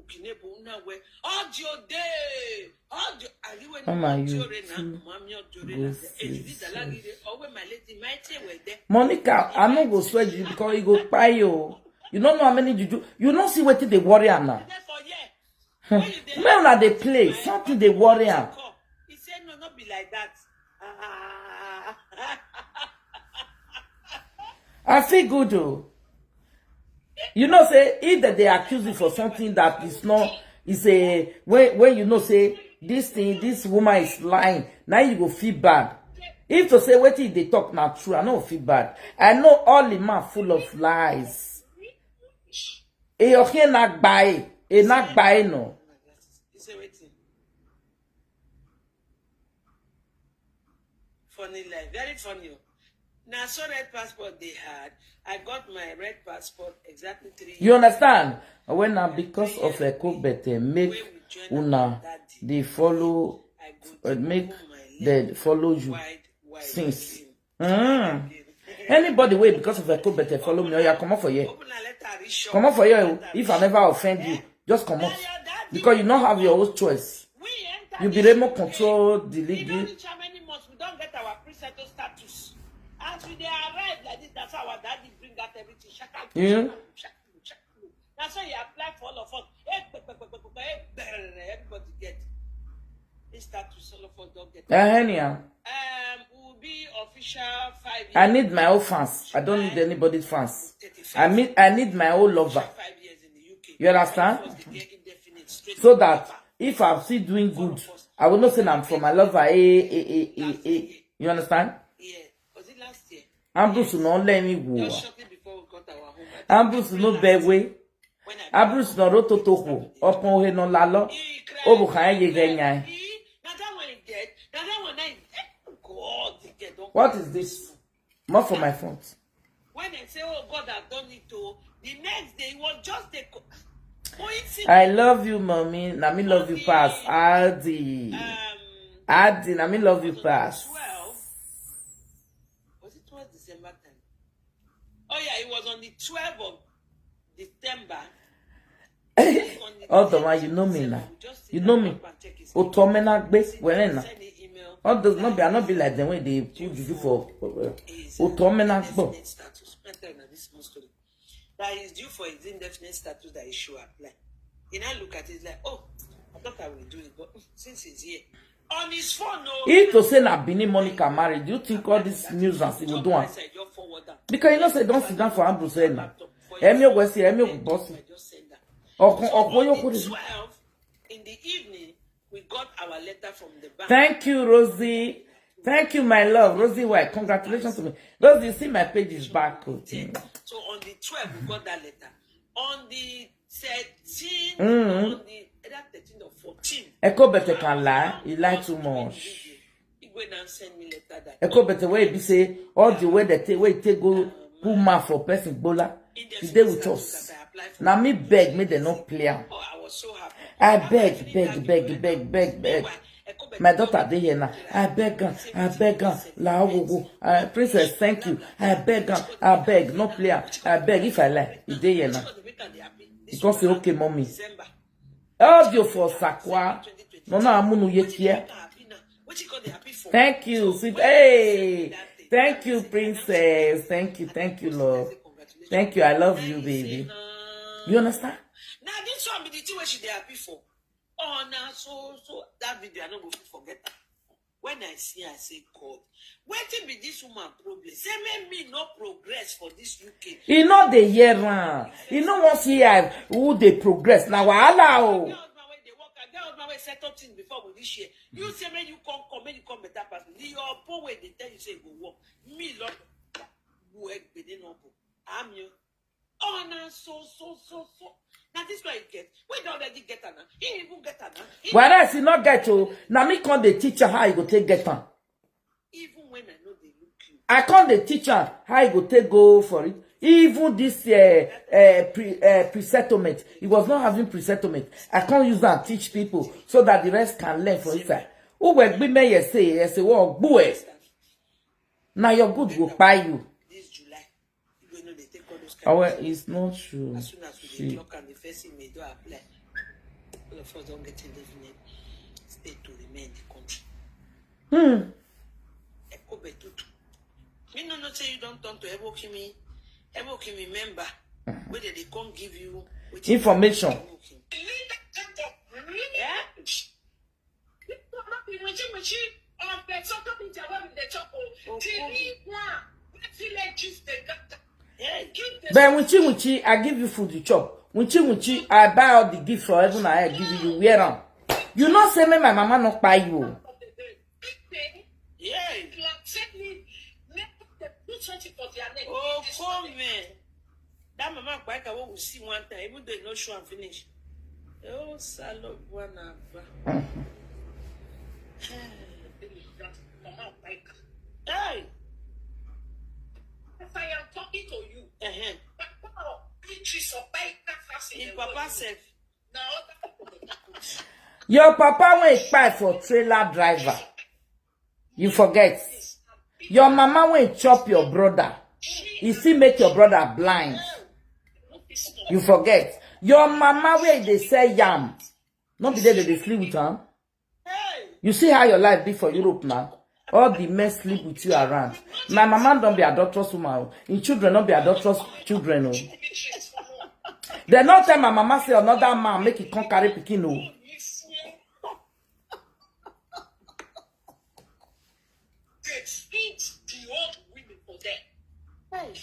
Kinebo una we. Audio day. Audio. Are you when Mama, you audio re na? Too. Mami audio re go na. Eh, see this so. Alagide. Oh, when my lady, my chair were there. Monica, I no go swear you because you go kpai you. You don't know how many juju. You don't see wetin dey worry am now. Therefore, yeah. When you dey When una dey play, something dey worry am. He said, "No, not be like that." Ah. I feel good though. You know, say if that they accuse you for something that is not, is a when when you know say this thing, this woman is lying. Now you go feel bad. If to say wetin they talk na true, I no feel bad. I know all the man full of lies. E okin na gbae, e na gbae no. He said, "Waiting." Funny life, very funny. Now, so red passport they had. I got my red passport exactly three You years. Understand? When now because of a Kobe, make una they follow, uh, make they follow you since. Mm. Anybody wey because of a Kobe follow me, oh yeah, come up for here. Come up for here. If I never offend you, just come up because you don't have your own choice. You be remote control the league. You know the how many months we don't get our pre-settled status. As we dey arrive like this, that's how our daddy bring out everything. Shaka, yeah. Shaka, shaka, shaka. That's why he apply for all of us. Eh, pe, pe, pe, pe, pe, pe, eh, brrr, everybody get. This status, all of us don't get. Uh, anyhow. Um, will be official five years. I need my own fans. I don't need anybody's fans. I mean, I need my own lover. Five years in the U K. You understand? So that if I'm still doing good, I will not say I'm for my lover. Eh, eh, eh, eh, eh. You understand? Yeah. Was it last year? Ambrose no let me go. Just shortly before we got our home. Ambrose no be way. When I Ambrose no roto to ho. Open he no lalo. He cried. Obu kan ye ge nya. He, na that one he get. Na that one na he, eh, God, he get. Don't What is this? More for my front. When I say, "Oh, God, I've done it," oh, the next day, it was just a co-, coincidence. I love you, mommy. Na me love you pass. Adi. Um, Adi, na me love you pass. twelve. Was it twelve December time? Oh, yeah, it was on the twelfth of December. All the while, you know me now. You know me. Otomena gbe, where na? All those no be, I no be like them when they put juju for, uh, Otomena gbo. That is due for his indefinite status that he should apply. He now look at it like, "Oh, I thought I will do it, but since he's here." On his phone, no. If to say na Benin Monica married, do you think all this news and see will do am? Because you know say don't sit down for Ambrose head now. Emi ogwe si, emi ogwe boss. Okun, okun yo kuri. Twelve in the evening, we got our letter from the bank. Thank you, Rosie. Thank you, my love. Rosie White, congratulations to me. Rosie, you see my page is back. So on the twelfth, we got that letter. On the thirteenth, Mm. on the, either thirteenth or fourteenth. Echo better can lie. He lie too much. He go and send me letter that Echo better way be say all the way that take, way take go put mouth for person gbola. He dey with us. Now me beg me they not play am. Oh, I was so happy. I beg, beg, beg, beg, beg, beg. My daughter dey here now. I beg am, I beg am. La wo wo. Uh, princess, thank you. I beg am, I beg, no play am. I beg if I lie. He dey here now. He come say, "Okay, mommy." Audio for Sakwa. No, no, I'm gonna yet here. Thank you, sweet. Hey, thank you, princess. Thank you, thank you, love. Thank you. I love you, baby. You understand? Now this one be the thing wey she dey happy for. Oh, now so, so that video I no go fit forget am. When I see, I say, "God, wetin be this woman problem? Say make me no progress for this U K." He no dey hear am. He no wan see how who dey progress. Na wahala o. Get husband wey dey work, and get husband wey settle things before we reach here. You say make you come, come, make you come better person. The your own way dey tell you say e go work. Me, Lord, go egg bene no go. I'm you. Oh, na so, so, so, so. Now this one you get. We don already get am now. He even get am now. He Whereas he not get you, now me come dey teach her how you go take get am. Even when I know they look you. I come dey teach her how you go take go for it. Even this uh, uh, pre, uh, pre-settlement, he was not having pre-settlement. I can't use that and teach people so that the rest can learn for inside. Who will be me? Yes, say yes, say what? Boy, now your good will buy you. This July, you know they take all those kind Oh, of well, things. It's not true. As soon as we She- dey clock and the first thing may do apply. All of us don get indefinite stay to remain in the country. Hmm. Eko Betutu. Me no know say you don turn to Ebokimi. Ebokimi member. Where they come give you wetin Information. Ebokimi. Yeah? People no be muchi muchi on the social media wey we dey talk o. The real one, wey village gist dey gather. Hey, give the But Winchi Winchi, I give you food to chop. Winchi Winchi, I buy all the gift for heaven and I give you. Wear am. You know say me my mama no buy you. Yeah. Oh, come here. That mama Akpaika wey we see one time, even though e no show am finish. Oh, Salo Buanava. Hey! As I am talking to you, Uh-huh. Papa, Beatrice Opaika, Him papa sef. Your papa wey kpai for trailer driver. You forget. Your mama wey chop your brother. He still make your brother blind. You forget. Your mama wey dey sell yam. No be there they dey sleep with am. Hey! You see how your life be for Europe now. All the men sleep with you around. My mama don be adulterous woman. O. Im children no be adulterous children. O. They no tell my mama say another man make e come carry pikin. O. They feed the old women for them. Hey!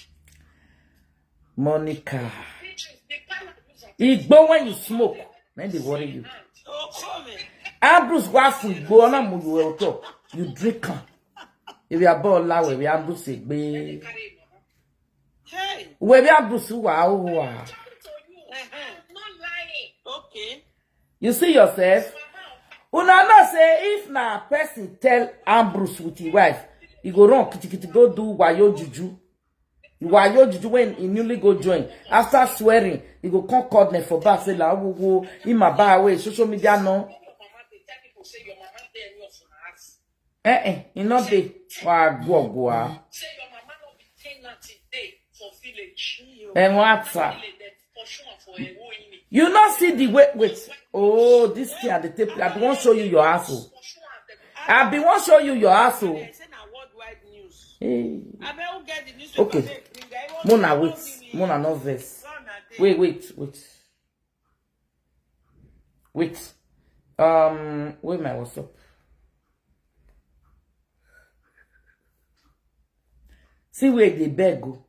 Monica. Beatrice, the kind of use of Igbo when you smoke, then they worry you. Oh, come here. Ambrose wa fun igbo na mu you to. You drink am. If you are born lawe, we Ambrose gbe. Carry mama. Hey! We be Ambrose wa o wa. Talking to you, I'm not lying. Okay. You see yourself? Una know say if na person tell Ambrose with his wife, he go run kitikiti go do wayo juju. Wayo juju when he newly go join. After swearing, he go come call them for back say la wo wo in my bar away social media no. Your mama, they tell people say your mama dey any of your house. Eh eh, he not dey. Wa go go ah. Say your mama no be ten ant day for village. And what sir? Village dem pursue am for a whole year. You not see the way wait. Oh, this thing at the table. I be wan show you your asshole. Pursue am, dem I be wan show you your asshole. I say na worldwide news. Hey. I bet who get the newspaper. Okay. Make bring that. Mona, wait. Mona, no verse. Wait, wait, wait. Wait. Um, where my WhatsApp? See where they beg go.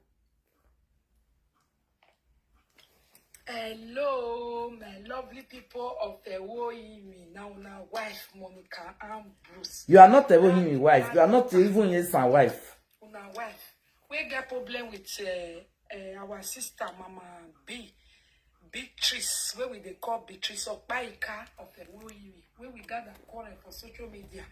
Hello, my lovely people of Ewohimi. Now, now, wife Monica Ambrose. You are not even his wife. You are not even his son wife. Una wife. We get problem with uh, uh, our sister Mama B, Beatrice, where we dey call Beatrice Okpaika of Ewohimi. Where we gather quarrel for social media.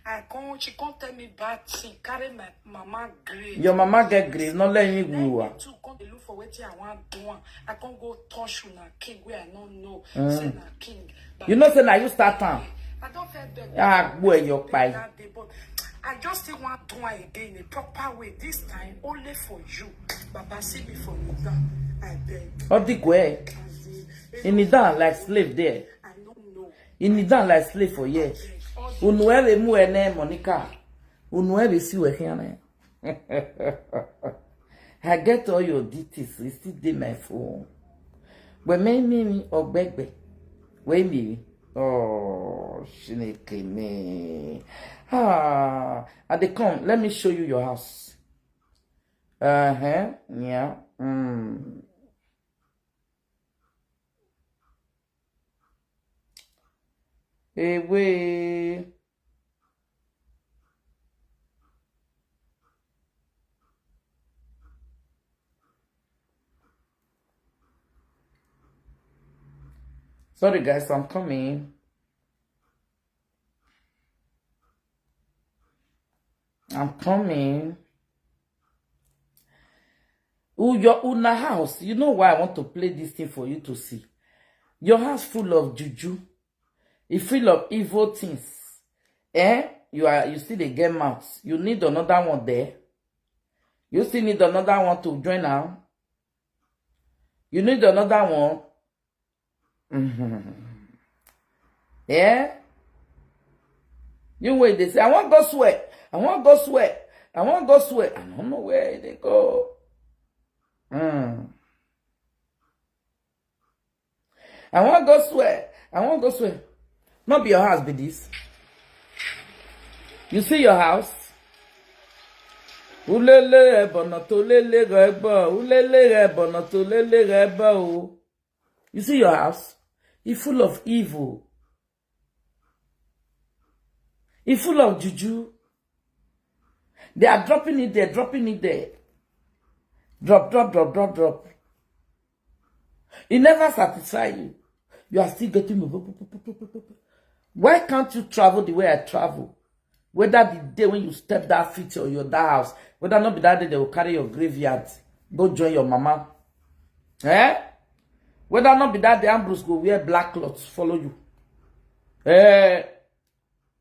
I come, she come tell me bad thing, carry my mama grave. Your mama get grave, not letting you go. Two come dey look for wetin I wan do am. I come go touch una king wey I no know. Say na king. You know say na you start am. I don first beg Ah, boy, your pie. That day, but I just still wan do am again in a proper way. This time, only for you. Baba, see me for me down. I beg. Odigwe. As in, He kneel down like slave there. I no know. He kneel down like slave for here. All the Unu ebe mu ene Monica. Unu ebe si we here na. I get all your details. It's still dey my phone. But me, me, me, Ogbegbe. Where me? Oh, Shineke me. Ah, I dey come. Let me show you your house. Uh-huh. Yeah. Mm. Ewe. Sorry, guys, I'm coming. I'm coming. Who your una house? You know why I want to play this thing for you to see. Your house full of juju. It full of evil things. Eh? You are you still dey get mouth. You need another one there. You still need another one to join now. You need another one. Mhm. Yeah? You wait, they say, "I want go swear. I want go swear. I want go swear." I don't know where they go. Hmm. "I want go swear. I want go swear." Not be your house, be this. You see your house? Ulele ebono to lele rebo. Ulele ebono to lele rebo. You see your house? It's full of evil. It's full of juju. They are dropping it there, dropping it there. Drop, drop, drop, drop, drop. It never satisfy you. You are still getting. Why can't you travel the way I travel? Whether the day when you step that feet or your that house, whether not be that day they will carry your graveyard, go join your mama. Eh? Whether not be that day Ambrose go wear black clothes, follow you. Eh?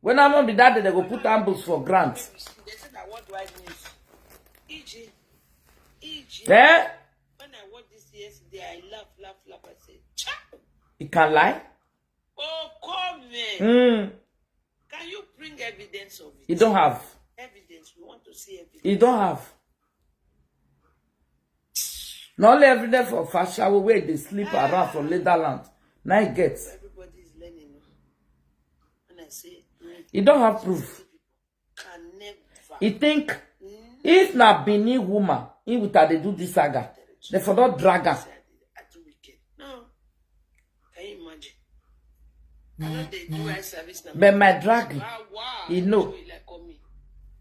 Whether not be that day they go put Ambrose for grant. They say that what do I miss? E G. E G. Eh? When I watched this yesterday, I laugh, laugh, laugh. I said, "Cha!" You can lie? Oh, come here. Mm. Can you bring evidence of it? You don't have. Evidence. We want to see evidence. You don't have. Not only evidence of Fashawo where they sleep around for Leatherland. Now it gets. Everybody is learning. When I say, mm, you don't have proof. Can never. You think if na Benin woman, he would have dey do this saga. They for not drag her. I do wicked. No. Can you imagine? I know they do eye service now. But my drag, ah, wow. You know. So you like call me.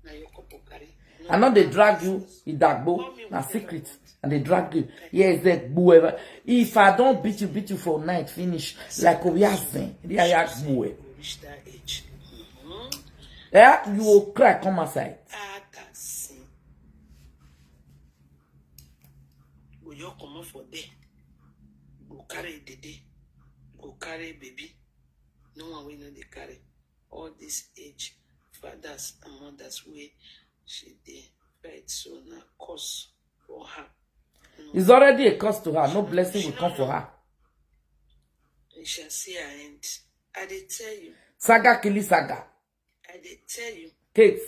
Now your couple carry. I know they drag you, Idagbo, na secret, and they drag you. Yes, they whoever. If I don't beat you, beat you for night, finish. Like Obiazen, they are whoever. Reach that age. Mm-hmm. Yeah, you will cry, come outside. Ah, that's it. Go your comot for there. Go carry dede. Go carry baby. No one will know they carry. All this age, fathers and mothers wey she dey fight so na curse for her. No. It's already a curse to her. No blessing will come for her. You shall see her end. I dey tell you. Saga killing saga. I dey tell you. Kate,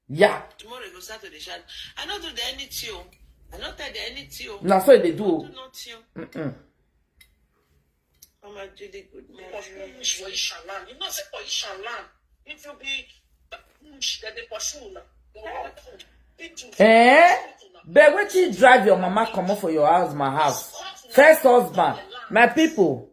yeah. Tomorrow you go start to dey shout. I no do the anything o. I no tell the anything o. Na so they do. I no do nothing o. Mm-mm. Mama Judy, good morning. Push for Ishaland. You know say for Ishaland, if you be push, then they pursue una. Eh? But wetin drive your mama comot for your house, my house? First husband, my people.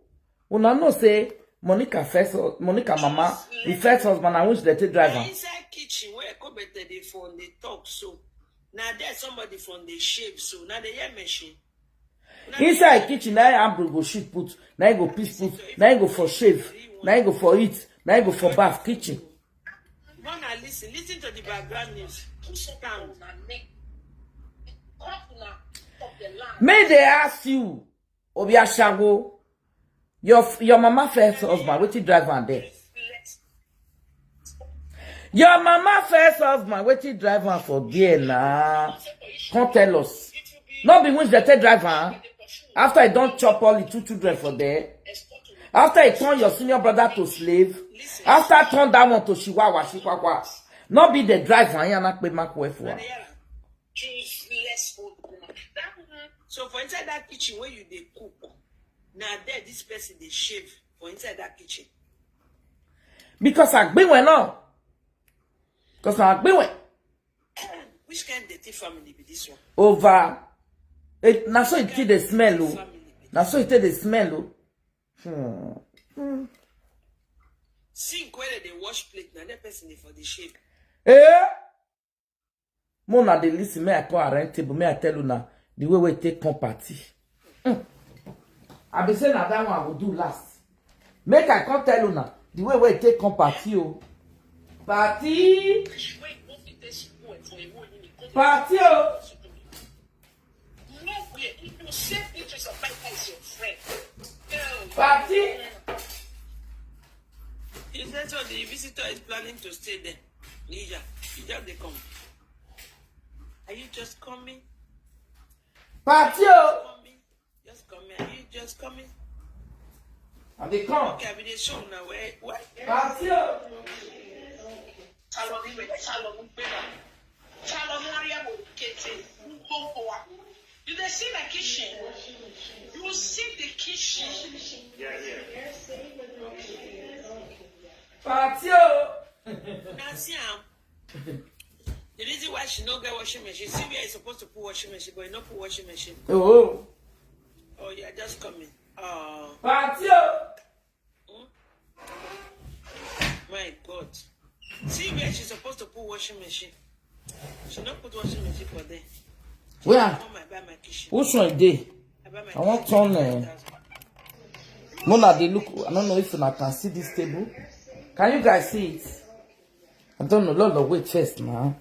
Una know say Monica first hu-, Monica mama, the first husband, I wish they take drive am. Inside kitchen where Kobete dey for dey talk so. Now there's somebody from the shave so. Now they hear machine. Inside kitchen, na Ambrose go shit put, na go piss put, na go for shave, na go for eat, na go for bath kitchen. Mona, listen, listen to the background news. Calm. May they ask you, Obiashawo, your f-, your mama first husband, wetin drive am there? Your mama first husband, wetin drive am for there na? Come tell us. No be which they take drive am. After he don chop all the two children for there. After he turn your senior brother to slave. After turn that one to shiwawa, shikwakwa. No be the drive am, yana pe makwe for am. Useless old woman. That woman. So for inside that kitchen where you dey cook, now there this person dey shave for inside that kitchen. Because I been went now. Because I been went. Which kind dirty family be this one? Over. It, na so it take dey smell o. Na so it take dey smell o. Hmm. Hmm. Sink where they wash plate, na that person dey for the shave. Eh? Mona dey listen, may I come arrange table, may I tell una the way we take come party. Hmm. I be say na that one I go do last. Make I come tell una the way we take come party o. Party. Party o. Party. He said so the visitor is planning to stay there. Leisure. He just dey come. Are you just coming? Party o. Coming. Just coming. Are you just coming? I dey come. Okay, I be dey show una where, where. Party o. Salon, salon, salon, area mo kete, mo go. You dey see the kitchen? You see the kitchen? Yeah, yeah. Party o. Now see am. The reason why she no get washing machine, see where you supposed to put washing machine, but you no put washing machine. Oh. Oh, yeah, just coming. Oh. Party o. Hmm? My God. See where she's supposed to put washing machine. She no put washing machine for there. Where? Come and buy my kitchen. Which one dey? I buy my I want kitchen. Turn, eh, Mona, they look. I don't know if una can see this table. Can you guys see it? I don't know. Lolo, wait first now.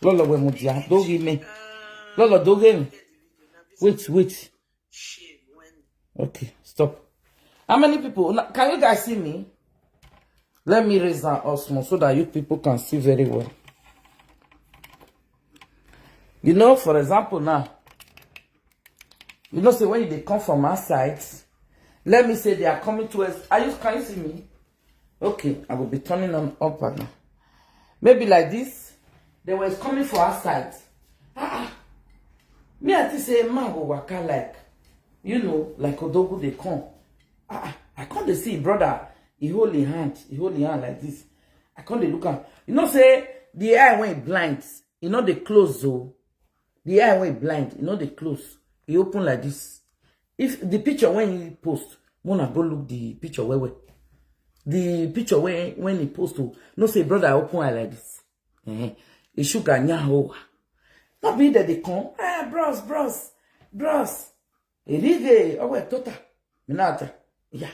Lolo, wait, Mudia. Don't give me. Lolo, don't give me. Wait, wait. Okay, stop. How many people? Now, can you guys see me? Let me raise that up small so that you people can see very well. You know, for example, now, you know, say when they come from outside, let me say they are coming to us. Are you, can you see me? Okay, I will be turning on up and down. Maybe like this, they were coming for outside. Ah, ah. Me, I think say man go waka like, you know, like Odogu they come. Ah, ah. I can't dey see brother. He hold his hand. He hold his hand like this. I can't dey look am. You know, say the eye when it blinds, you know, they close though. The eye when it blind, you know, they close. He open like this. If the picture when he post, Mona go look the picture where, where. The picture when, when he post, oh, no say brother open eye like this. Eh, he sugar nya ho. Not be that they come. Ah, bros, bros, bros. Erige, owe tota. Minata. Yeah.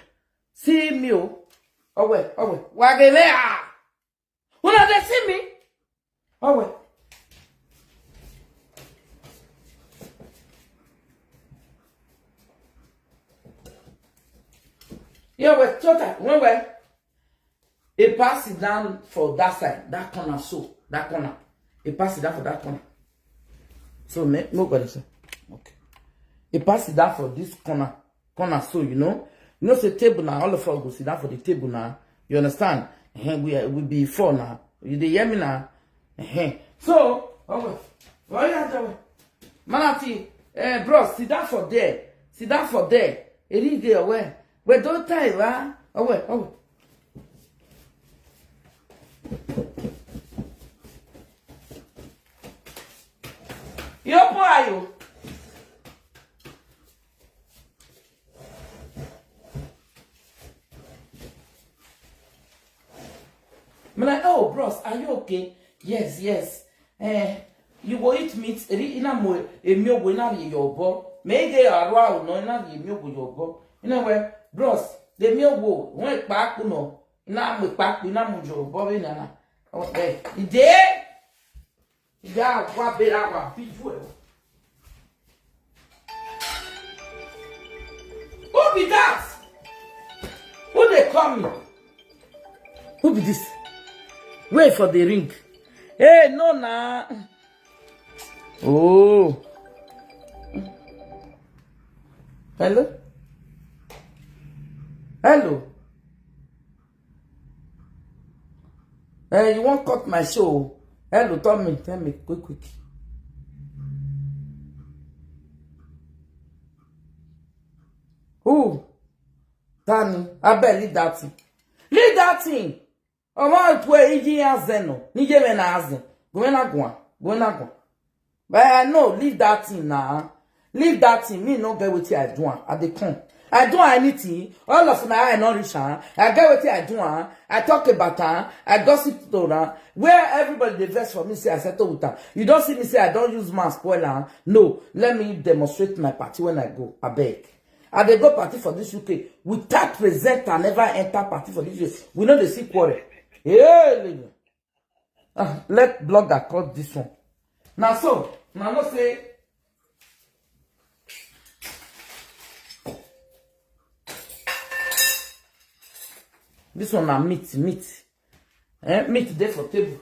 See me, oh. Owe, owe. Wagele, ah. Una dey see me? Owe. Yeah, we tota. When we, he pass it down for that side, that corner, so that corner. He pass it down for that corner. So me, nobody say. Okay. He pass it down for this corner, corner, so you know. You know, say table now, all of us go sit down for the table now. You understand? Eh, we are, we be four now. You dey hear me now? Eh. So, okay. Oh, yeah, that way. Manati, eh, bro, sit down for there. Sit down for there. It is there, where? We don't tie, wa? Oh, wait, oh, wait. You open eye o. I'm like, oh, bros, are you okay? Yes, yes. Eh, you go eat meat. Eri ina mo emi ogo ina ri yobo. Me ge arwa o no ina ri emi ogo yobo. You know where, bros, the me ogo won pa ku no. Ina mo pa ku ina mo yobo we na na. Oh, eh, ide. Yeah, what better one? Be you. Who be that? Who they call me? Who be this? Wait for the ring. Hey, no, nah. Oh. Hello? Hello? Eh, you won't cut my show. Hello, tell me, tell me, quick, quick. Who? Tani, I bet leave that thing. Leave that thing. I want to eat in Azeno. Nije me na Azen. Go na go. Go na go. But I know, leave that thing now. Leave that thing. Me no get wetin I do am. I dey come. I do anything. All of my eye no reach am. I get wetin I do am. I talk about am. I gossip to am. Where everybody dey vex for me, say I settle with am. You don't see me say I don't use mask spoil am. No, let me demonstrate my party when I go. I beg. I dey go party for this U K without presenter. Never enter party for this U K. We know they see quarrel. Hey, lady. Ah, let blogger cut this one. Now so, now no say. This one na meat, meat. Eh, meat dey for table.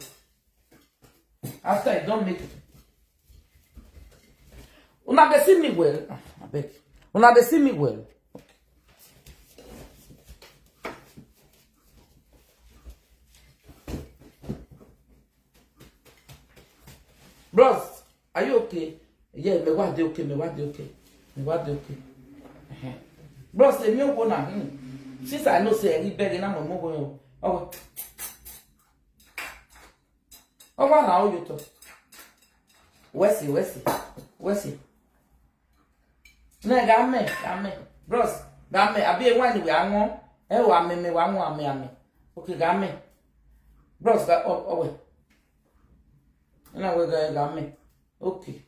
After I don't make it. Una dey see me well. Ah, I beg. Una dey see me well. Bros, are you okay? Yeah, me wa dey okay, me wa dey okay. Me wa dey okay. Uh-huh. Bros, say me go na. Hmm. Since I know say I beg na mo go. Oh. Oh, wa na o yo to. Wesi, wesi. Wesi. Ne ga me, ga me. Bros, ga me. Abi e wani we anwo. E wa me me wa anwo ame ame. Okay, ga me. Bros, ga o o we. Na we ga ga me. Okay.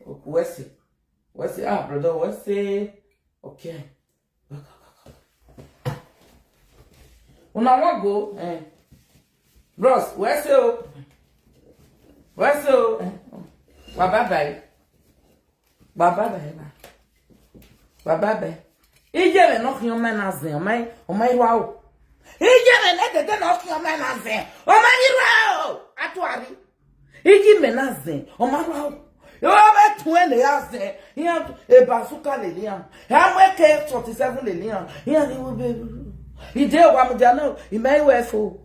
Okay, wesi. Wesi, ah, brother, wesi. Okay. Una wan go? Eh. Bros, wesi o? Wesi o? Eh. Wa bye bye. Wa bye bye. Wa bye bye. Ije me no kiyo me na zen, o me, o me wa o. Ije me ne dede no kiyo me na zen, o me ni wa o. Atuari. Iji me na zen, o ma wa o. Yo be twenty ya zen. Ya e bazooka le lian. Ya we K forty-seven le lian. Ya ni we be. Ide wa mu dia no, i me we fo.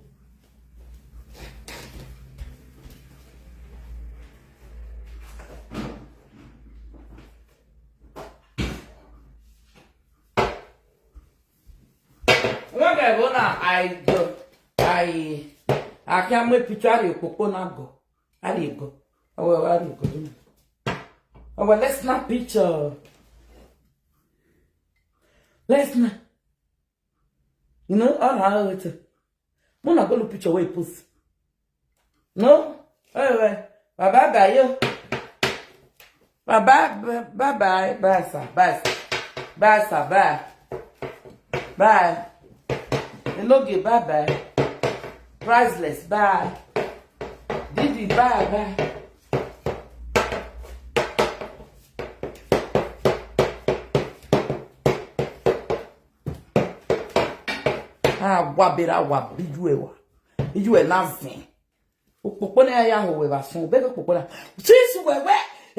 Oge bụ na I go, I, I can't make picture of Popo na go. I dey go. Oh, well, I dey go. Oh, well, let's snap picture. Let's snap. You know, all right. Mona go look picture where he post. No? Anyway, bye bye bye yo. Bye bye bye bye bye sir, bye sir, bye sir, bye. Bye. Enoge, bye bye. Priceless, bye. Didi, bye bye. Ah, wa bera wa biju ewa. Iju e na zen. Okpokpo na ya ho we ba sun. Be okpokpo na. Since we we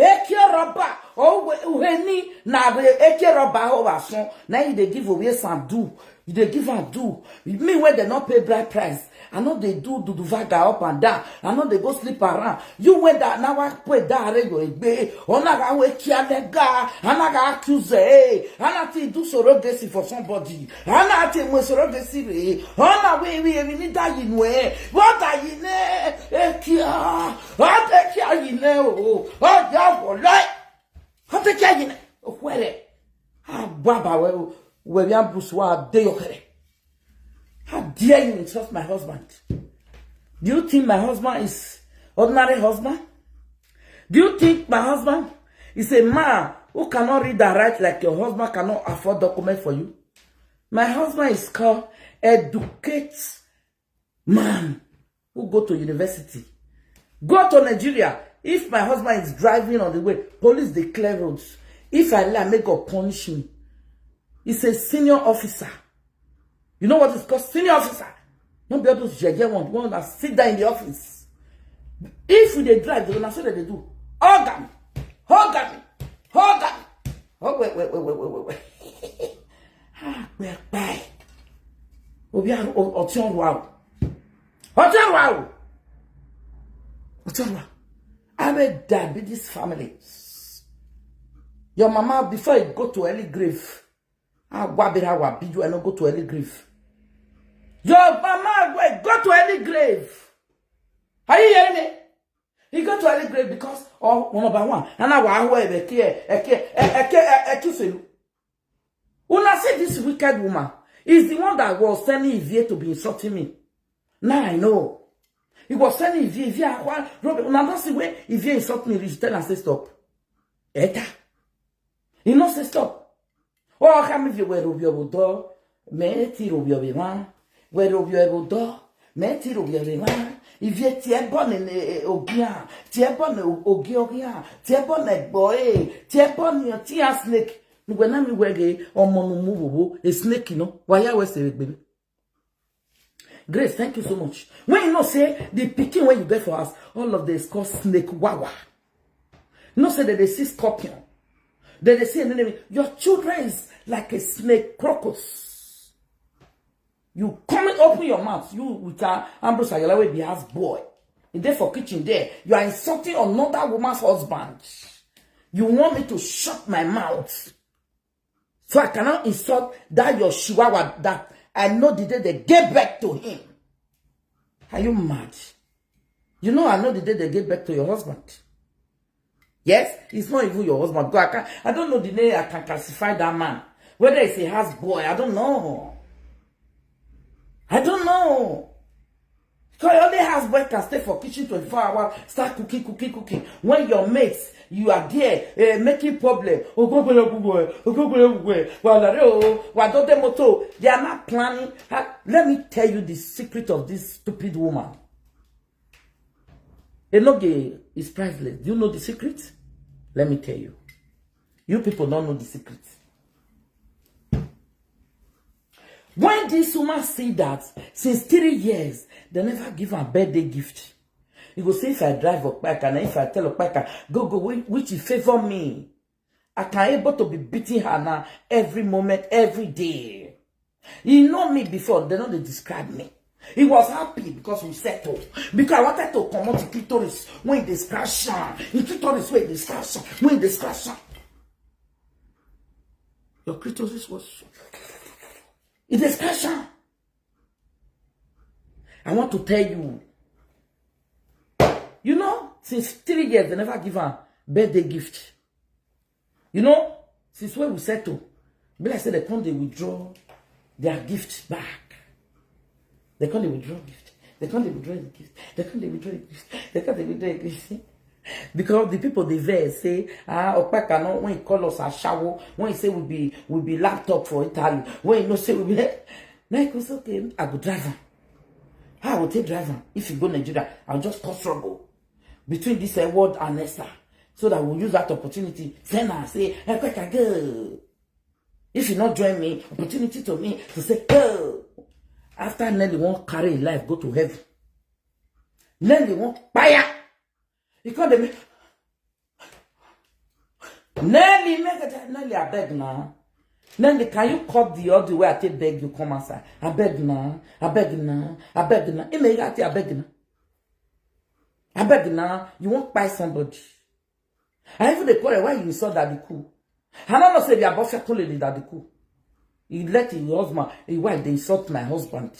e ki roba. O we uheni na we e ki roba ho ba sun. Na you dey give away some do. You dey give am do. Me wey dem no pay bride price. I no dey do duduvaga up and down. I no dey go sleep around. You wey that na wa pay that are your egbe. Ona ga we ki alega. Ana ga accuse. Ana ti do surrogacy for somebody. Ana ti mo surrogacy re. Ona we we we ni da yi nu e. What da yi ne? E kia. What e kia yi ne o? O ya wo le. What e kia yi ne? O kwere. Ah, baba we we we ambuswa de yo kere. How dare you insult my husband? Do you think my husband is ordinary husband? Do you think my husband is a man who cannot read and write like your husband cannot afford document for you? My husband is called educate man who go to university. Go to Nigeria. If my husband is driving on the way, police dey clear roads. If I lie, make God punish me. He's a senior officer. You know what is called senior officer? No be all those jeje one, one that sit down in the office. If you dey drive, na so dem dey do. Oga mi, oga mi, oga mi. Oh, wait, wait, wait. Ah, where bye? Obi a o o ti on wa o. O ti on wa o. O ti on wa. I will die with this family. Your mama, before you go to early grave, I wa bera wa biju, I no go to early grave. Your mama will go to early grave. Are you hearing me? He go to early grave because, oh, one number one. And I wa wa ebe ki e ki e ki e ki selu. Una see this wicked woman is the one that was sending Ivie to be insulting me. Now I know. He was sending Ivie, Ivie akwa, Robert. Una don see where Ivie insult me, reach tell am say stop. Eta. He no say stop. Oh, come if you were Robio Budo, me ti Robio Biman, were Robio Budo, me ti Robio Biman. If you tie bonne ogia, tie bonne ogi ogia, tie bonne boy, tie bonne tia snake. Nugwe na mi wege omo nu mu bobo, a snake, you know. Why ya we say baby? Grace, thank you so much. When you know say the pikin when you get for us, all of this called snake wawa. You know say that they see scorpion. That they see an enemy. Your children is like a snake crocus. You come and open your mouth. You with a Ambrose Ayala will be house boy. You dey for kitchen there. You are insulting another woman's husband. You want me to shut my mouth so I cannot insult that your chihuahua that I know the day they gave birth to him. Are you mad? You know I know the day they gave birth to your husband. Yes, it's not even your husband. Because I can, I don't know the name I can classify that man. Whether it's a house boy, I don't know. I don't know. Because only house boy can stay for kitchen twenty-four hours, start cooking, cooking, cooking. When your mates, you are there, eh, making problem. Ogogbele ogogbele, ogogbele ogogbele. Wa la re o, wa do de moto. They are not planning. Ha, let me tell you the secret of this stupid woman. Enoge is priceless. Do you know the secret? Let me tell you. You people don't know the secret. When this woman see that since three years, they never give her birthday gift. You go say if I drive Okpaka, and if I tell Okpaka, go, go, which, which he favor me, I can able to be beating her now every moment, every day. He know me before, they know they describe me. He was happy because we settled. Because I wanted to come out the clitoris when they scratch her. The clitoris when they scratch her. When they scratch her. Your clitoris was. It is scratch her. I want to tell you. You know, since three years, they never give her birthday gift. You know, since when we settle, be like say they come, they withdraw their gift back. They come, they withdraw gift. They come, they withdraw the gift. They come, they withdraw the gift. They come, they withdraw the gift. Because the people they vex say, ah, Okpaka no, when he call us ashawo, when he say we be we be laptop for Italy, when he no say we be, now he go say, okay, I go drive am. How I go take drive am? If you go Nigeria, I'll just cause struggle between this eh, world and Esther, so that we'll use that opportunity. Send her, say, hey, quick, I go. If you not join me, opportunity to me to say, go. After Nelly won't carry his life, go to heaven. Nelly won't fire. He called me. Nelly, make it, Nelly, I beg now. Nelly, can you cut the audio where I take beg you come outside? I beg now. I beg now. I beg now. He may get I beg now. I beg now. You won't buy somebody. I even the quarrel why you saw Daddy Cool. I don't know say the above second lady Daddy Cool. He let his husband, his wife, they insult my husband.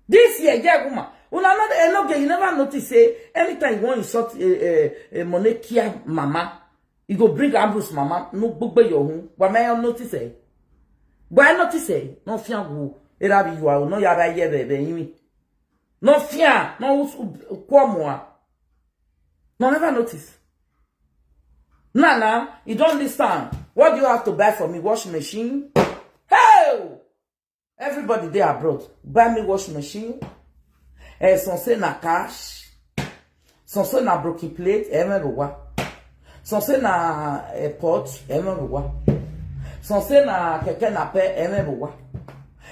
This year, yeah, woman. Una not enough, you never notice say anytime you want insult a, a, a Monekia mama, you go bring Ambrose mama, no book by your home. Why may I notice eh? Why notice eh? No fear who. It have you are no yaba ye baby. No fear, no kwamwa. No never notice. Nana, you don't understand. What do you have to buy for me? Washing machine? Hey! Everybody dey abroad. Buy me washing machine. Eh, some say na cash. Some say na broken plate. Eh, me go wa. Some say na airport. Eh, me go wa. Some say na keke na pe. Eh, me go wa.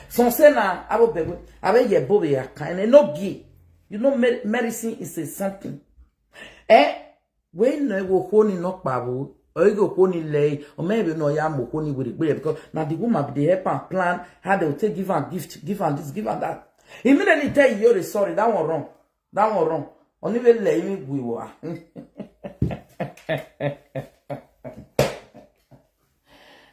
Some say na abo bebe. Abe ye bobe ya kan. Eh, no gi. You know, medicine is a something. Eh? When no go honi no kpabo, or you go honi lay, or maybe no ya mo honi with it, because now the woman be the help and plan how they will take give and gift, give and this, give and that. Immediately tell you the sorry, that one wrong, that one wrong. Only will lay me we were.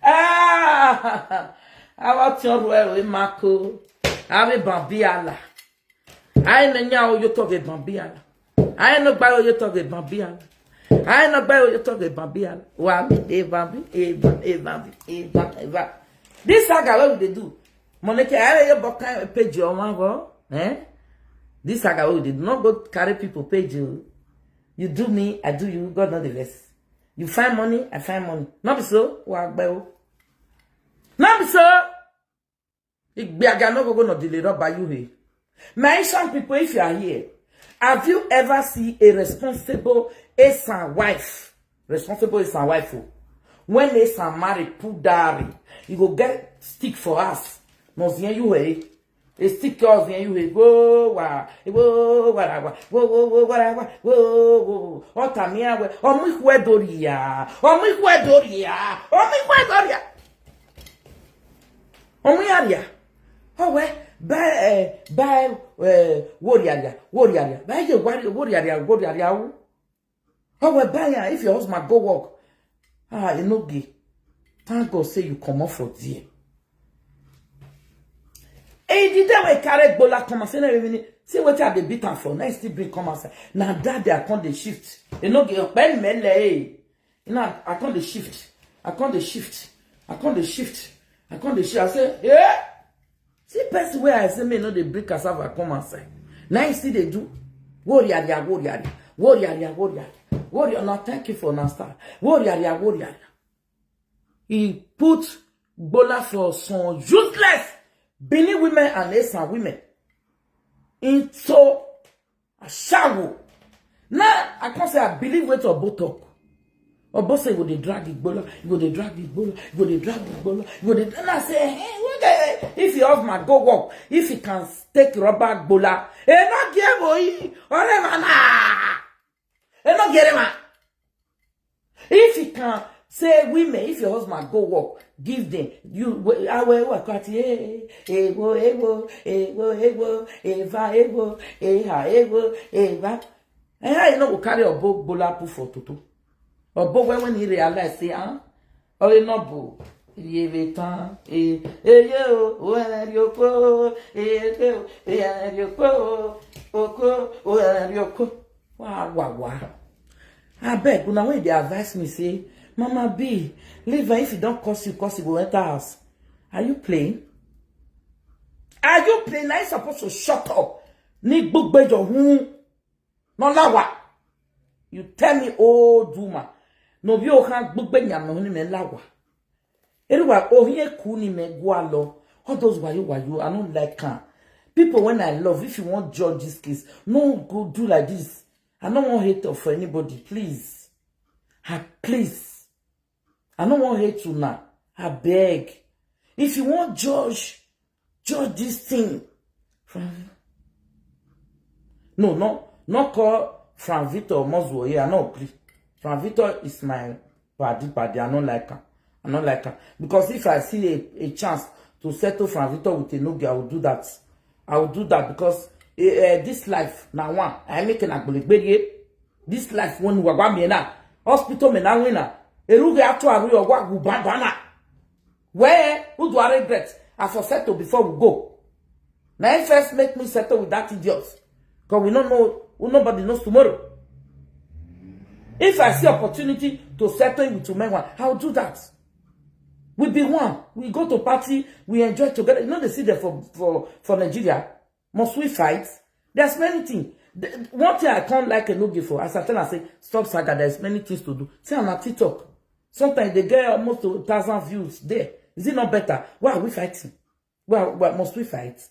Ah, I want your well with Marco. I will bambi Allah. I no nya o yo to ge bambi ala. I no gba o yo to ge bambi ala. I no gba o yo to ge bambi ala. Wa mi e bambi e bambi e bambi e bambi e bambi. This saga wey we dey do, Moneke, I yo book kind page on one go. Eh? This saga wey we dey do, no go carry people page o. You do me, I do you. God no dey vex. You find money, I find money. No be so? Wa gbe o. No be so? Igbeaga no go go no delay rubber you here. My Asian people, if you are here, have you ever seen a responsible Asian wife? Responsible Asian wife. Oh. When Asian marry, put dowry, you go get stick for us. No see you here. A stick us here you here. Go wa, go wa wa, go go go wa wa, go go go. Otamia we, omu ikwe doria, omu ikwe doria, omu ikwe doria. Omu yaria. Oh we, buy eh, buy eh, woriaria, woriaria. Why you worry, woriaria, woriaria? How we buy am if your husband go work? Ah, e no gay. Thank God say you comot for there. E the day we carry gbola come and say, "No, even see what I dey beat am for." Now e still bring come outside. Now that day I come dey shift. E no gay. Open mele, eh. Now I come dey shift. I come dey shift. I come dey shift. I come dey shift. I say, "Yeah." See person wey I say me no dey bring cassava come outside. Now you still dey do. Woriaria, woriaria. Woriaria, woriaria. Woriaria. Now thank you for now, star. Woriaria, woriaria. He put gbola for some useless Benin women and Esan women into ashawo. Now I can't say I believe what Obo talk. Obo say go dey drag the gbola, go dey drag the gbola, go dey drag the gbola, go dey. And I say, hey, what the, if your husband go work, if he can take rubber gbola, e no give boy, or man, e no give man. If he can say women, if your husband go work, give them. You, I will work at, hey, hey, wo, hey, wo, hey, wo, hey, wo, hey, va, hey, wo, hey, ha, hey, wo, hey, va. And how you no go carry Obo gbola put for toto? Obo when, when he realize say, ah, oh, e no bo. Iye ve tan, e, eye o, o ẹrẹ ri oko, eye o, e ẹrẹ ri oko, oko, o ẹrẹ ri oko. Wa, wa, wa. Abeg, una wey dey advise me say, "Mama B, leave her, if you don curse you, curse you go enter house." Are you playing? Are you playing? Are you supposed to shut up? Ni gbogbo ejo hun. No lawa. You tell me, old woman. No, you can't gbogbo nyam no ni me lawa. Eruwa, oh, here cool ni me gualo. All those wayo wayo, I don't like am. People when I love, if you want judge this case, no go do like this. I don't want hate for anybody, please. Ah, please. I don't want hate you now. I beg. If you want judge, judge this thing. From, no, no, not call Frank Victor Mozuo here. I not agree. Frank Victor is my buddy, buddy. I don't like him. I don't like him. Because if I see a, a chance to settle Frank Victor with a no girl, I will do that. I will do that because uh, this life, now one, I make an agbelegbele. This life, when we are me now, hospital me now winner. Eruge atu aru yo wa gubabana. Where who do I regret? I for settle before we go. Now he first make me settle with that idiot. Because we don't know, who nobody knows tomorrow. If I see opportunity to settle with Umewa, I'll do that. We be one. We go to party, we enjoy together. You know they see them for, for, for Nigeria. Must we fight? There's many things. The, one thing I can't like a no give for, as I tell her, say, "Stop saga, there's many things to do." See, on a TikTok. Sometimes they get almost a thousand views there. Is it not better? Why are we fighting? Why, why must we fight?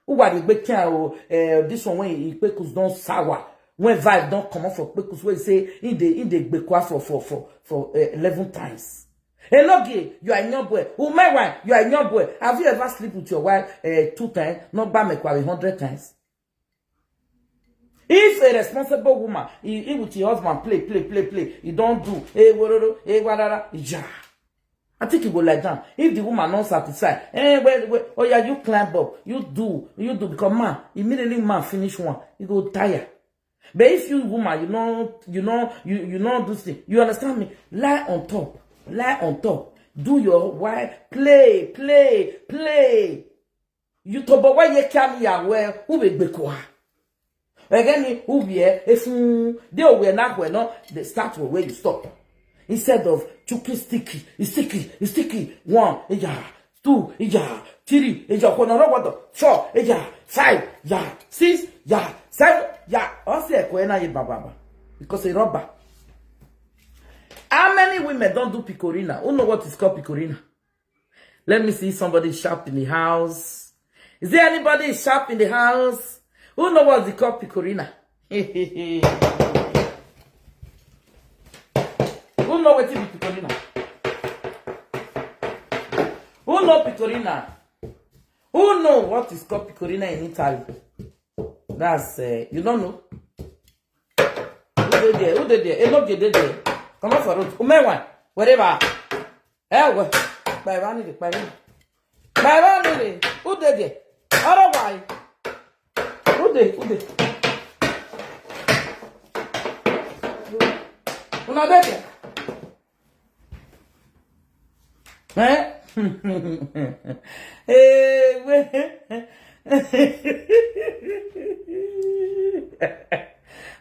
Who are the big can, oh, uh, this one when he Kpekus don't sour, when vibe don't come off for Kpekus, when he say in the, in the Gbekwa for, for, for, for uh, eleven times. Enoge, you are a young boy. Umewa, you are a young boy. Have you ever sleep with your wife uh, two times? Not by me a hundred times. If a responsible woman, he, he with your husband play, play, play, play, he don't do, hey, wororo, hey, warara, yeah. I think he go like that. If the woman not satisfied, eh, well, well, oh yeah, you climb up, you do, you do, because man, immediately man finish one, you go tire. But if you woman, you know, you know, you, you know this thing, you understand me? Lie on top, lie on top. Do your wife, play, play, play. You to boy ye kami ya we who be gbekwa. Again, who be efun de we na we no, they start with where you stop. Instead of chuki sticky, it's sticky, it's sticky. One, yeah, two, yeah, three, yeah, four, no, no, what the? Four, yeah, five, yeah, six, yeah, seven, yeah. All say ko na ye baba. Because a rubber. How many women don't do picorina? Who know what is called picorina? Let me see somebody sharp in the house. Is there anybody sharp in the house? Who know what's the called picorina? Who know what is picorina? Who know picorina? Who know what is called picorina in Italy? That's uh, you don't know. Who dey there? Who dey there? Enoge dey there. Come on for road. Umewa, wherever. Eh, well, by one minute, by one. By one minute. Who dey there? Otherwise, who Who dey? Who dey? Una dey there? Eh? Hey, wait.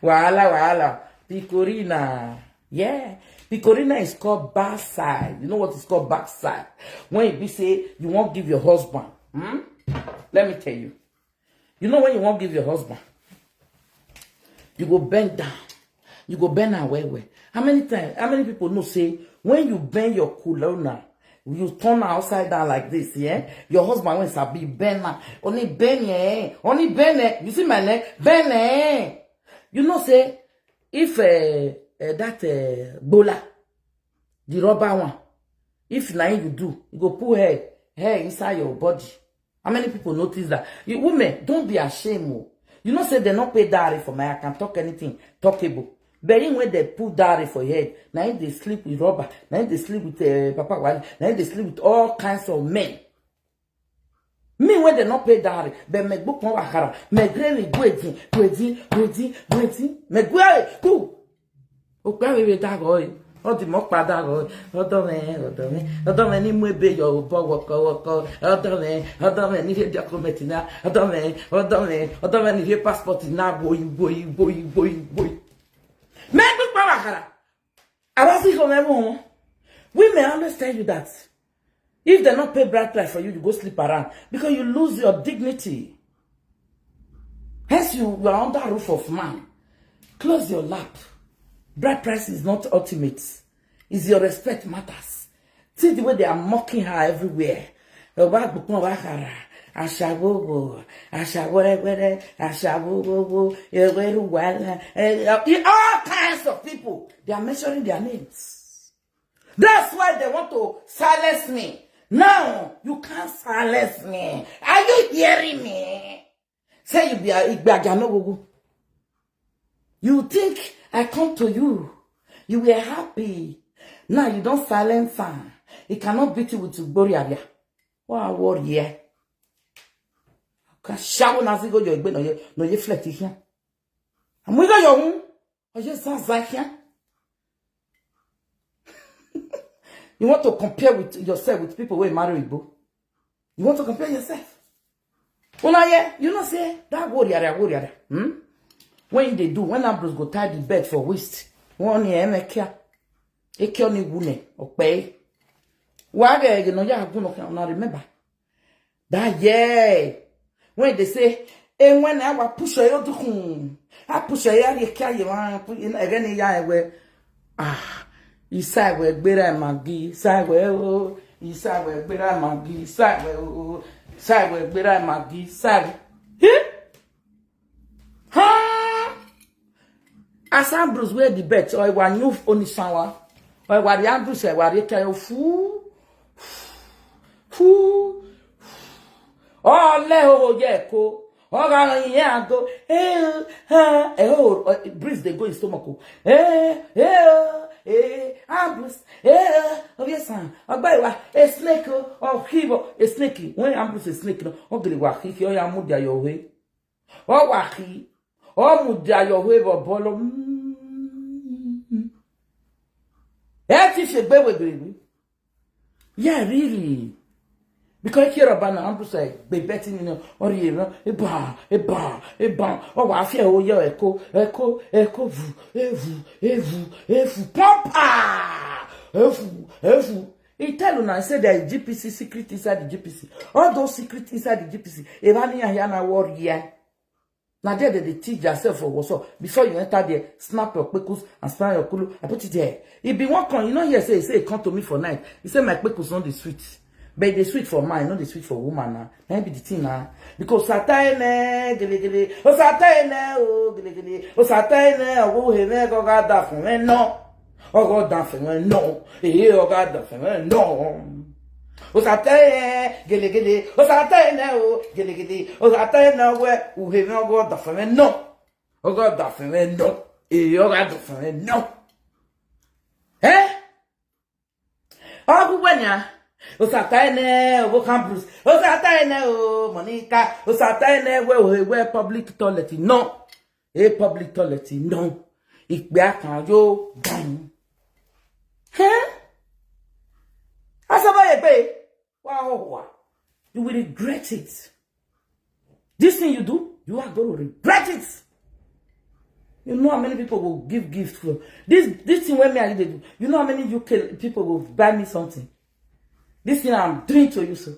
Wahala, wahala. Picorina. Yeah. Picorina is called backside. You know what is called backside? When you be say you won't give your husband. Hmm? Let me tell you. You know when you won't give your husband, you go bend down. You go bend am well well. How many times, how many people know say when you bend your corona, you turn am upside down like this, yeah? Your husband when sabi bend am. Only bend, eh? Only bend, eh? You see my leg? Bend, eh? You know say if uh, uh, that uh, gbola, the rubber one, if na you do, you go put hair, hair inside your body. How many people notice that? You women, don't be ashamed. Oh. You know, say they not pay dowry for my, I can talk anything talkable. But when they put dowry for head, now they sleep with rubber, now they sleep with uh, Papa Wali, now they sleep with all kinds of men. Me when they not pay dowry, but me book one wakara, me granny gwedin, gwedin, gwedin, gwedin, me gwe cool. Okpa we we dago, eh. Odi mo pa dago, eh. Odo me, odo me, odo me ni mu ebe yo bo woko woko. Odo me, odo me ni he document na. Odo me, odo me, odo me ni he passport na boy boy boy boy boy. Me gbe pa wakara. Abasi ko me mo. We may always tell you that if they not pay bride price for you, you go sleep around because you lose your dignity. Hence, you, you are under roof of man. Close your lap. Bride price is not ultimate. It's your respect matters. See the way they are mocking her everywhere. Oba gbukun oba kara. Ashawo, ashawo regere, ashawo, eweru wala, eh, all kinds of people. They are mentioning their names. That's why they want to silence me. Now, you can't silence me. Are you hearing me? Say you be a Igbaganogugu. You think I come to you. You were happy. Now you don't silence her. He cannot beat you with Ugboriaria. What a warrior. Kashawo na zigo yo egbe no ye no ye flex here. Amuigo yo hun. Oye zaza here. You want to compare with yourself with people wey marry Igbo? You want to compare yourself? Una yeah, you know say that warrior, warrior. Hmm? When they do, when Ambrose go tie the bed for waist, one year emekia, ekio ni wune okpe. Wage you know ya guno can una remember that year when they say, and when I was push your dukun, I push your area carry one again ya we ah, isai we gbera magi, isai we o, isai we gbera magi, isai we o, isai we gbera magi, isai we. Huh? As Ambrose wear the bed, or wa new Onishawa, or wa the Ambrose, wa the tell fu fu. Oh le oh ye ko. Oh ga ye go. Eh, eh, eh, oh, oh, breeze dey go in stomach. Oh. Eh, eh, oh, eh, Ambrose. Eh, oh yes, sir. Ogba iwa, a snake, oh, oh, he, oh, a snake. When Ambrose a snake, no, oh, gele wa, he, oh, ya mu dia your way. Oh, wa, he. Oh, mu dia your way, but bolo. Mm. Eh, ti se gbe we gbe. Yeah, really. Because here about now, I'm just like, be betting in a or you know, a bar, a bar, a bar. Oh, I fear, oh, yeah, echo, echo, echo, vu, evu, evu, evu, pump, ah, evu, evu. He tell you now, say there is G P C secret inside the G P C. All those secrets inside the G P C. If I need a warrior. Now there they, they teach yourself for what's up. Before you enter there, snap your kpekus and snap your kulu. I put it there. He be one con, you know, here say, say, come to me for night. He say, my kpekus not the sweet. But the sweet for mine, not the sweet for woman now. That be the thing now. Because Satane, gele gele, oh Satane, oh gele gele, oh Satane, oh he me go ga da fun me no. Oh go da fun me no. Eh, oh ga da fun me no. O sa te gele gele, o sa te ne o gele gele, o sa te ne we, u he me ogo da fe me no. Ogo da fe me no. E ogo da fe me no. Eh? Ogu wenya. Osataene, Obokan Bruce. Osataene, oh, Monica. Osataene, where, where, where public toilet? No. A public toilet? No. Ikpe akan yo gang. Huh? Asaba ye pe. Wow. You will regret it. This thing you do, you are going to regret it. You know how many people will give gift for this this thing when me and you dey do. You know how many U K people will buy me something. This thing I'm doing to you, so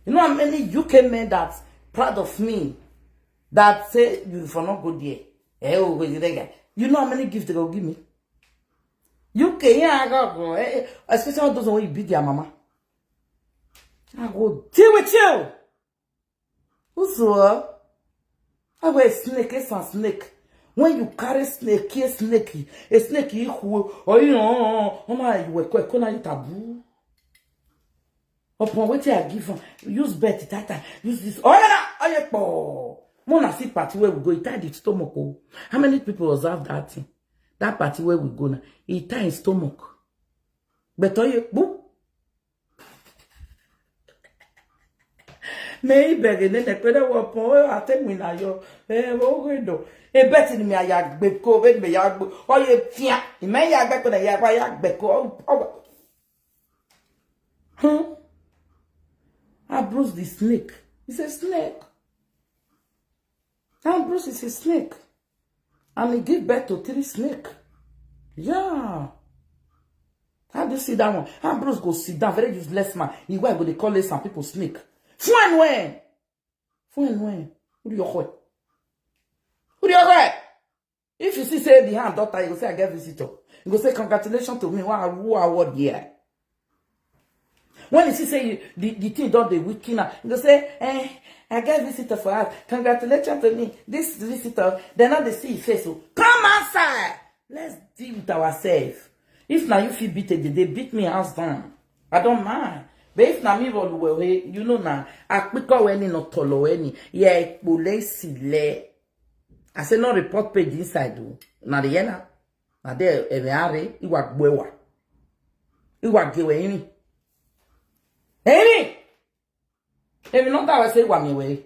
you know how many U K men that proud of me that say you for not go there. Eh, oh, go there. You know how many gifts they go give me? U K, yeah, I go, go. Eh, eh, especially all those when you beat their mama. I go deal with you. Uso, I wear snake, it's a snake. When you carry snake, a snake, a snake, you who, or you know, oh my, you were quite corner taboo. Upon what I give him, use bet tata, use this. Oh, yeah, oh, yeah, po. Mona see party where we go, it tied the stomach. Oh. How many people observe that thing? That party where we go now, it tie his stomach. But oh, yeah, boop. Me ibere ne ne kwere wo pon o ate mi na yo. Eh, wo gwe do. E beti ni mi aya gbe ko, be me ya gbe. O ye tia. I me ya gbe ko na ya kwa ya gbe ko. O, o. Hmm? Ambrose the snake. He's a snake. Ambrose is a snake. And he give birth to three snake. Yeah. How do you see that one? Ambrose go sit down, very useless man. He why go dey call some people snake? Fun when? Fun when? Who do you call? Who do you call? If you see say the hand daughter, you go say I get visitor. You go say congratulations to me. Why who award here? When you see say you, the, the thing don dey weaken am, you go say, eh, I get visitor for house. Congratulations to me. This visitor, they not dey see his face. So come outside. Let's deal with ourselves. If na you fit beat it, they beat me house down. I don't mind. But if na me, well, well, hey, you know na akpiko weni no tolo weni. Yeah, pole sile. I say no report page inside o. Na the yena. Na there ebe are iwa gbewa. Iwa gewe ini. Ini. If you not that, I say, "Wa me way."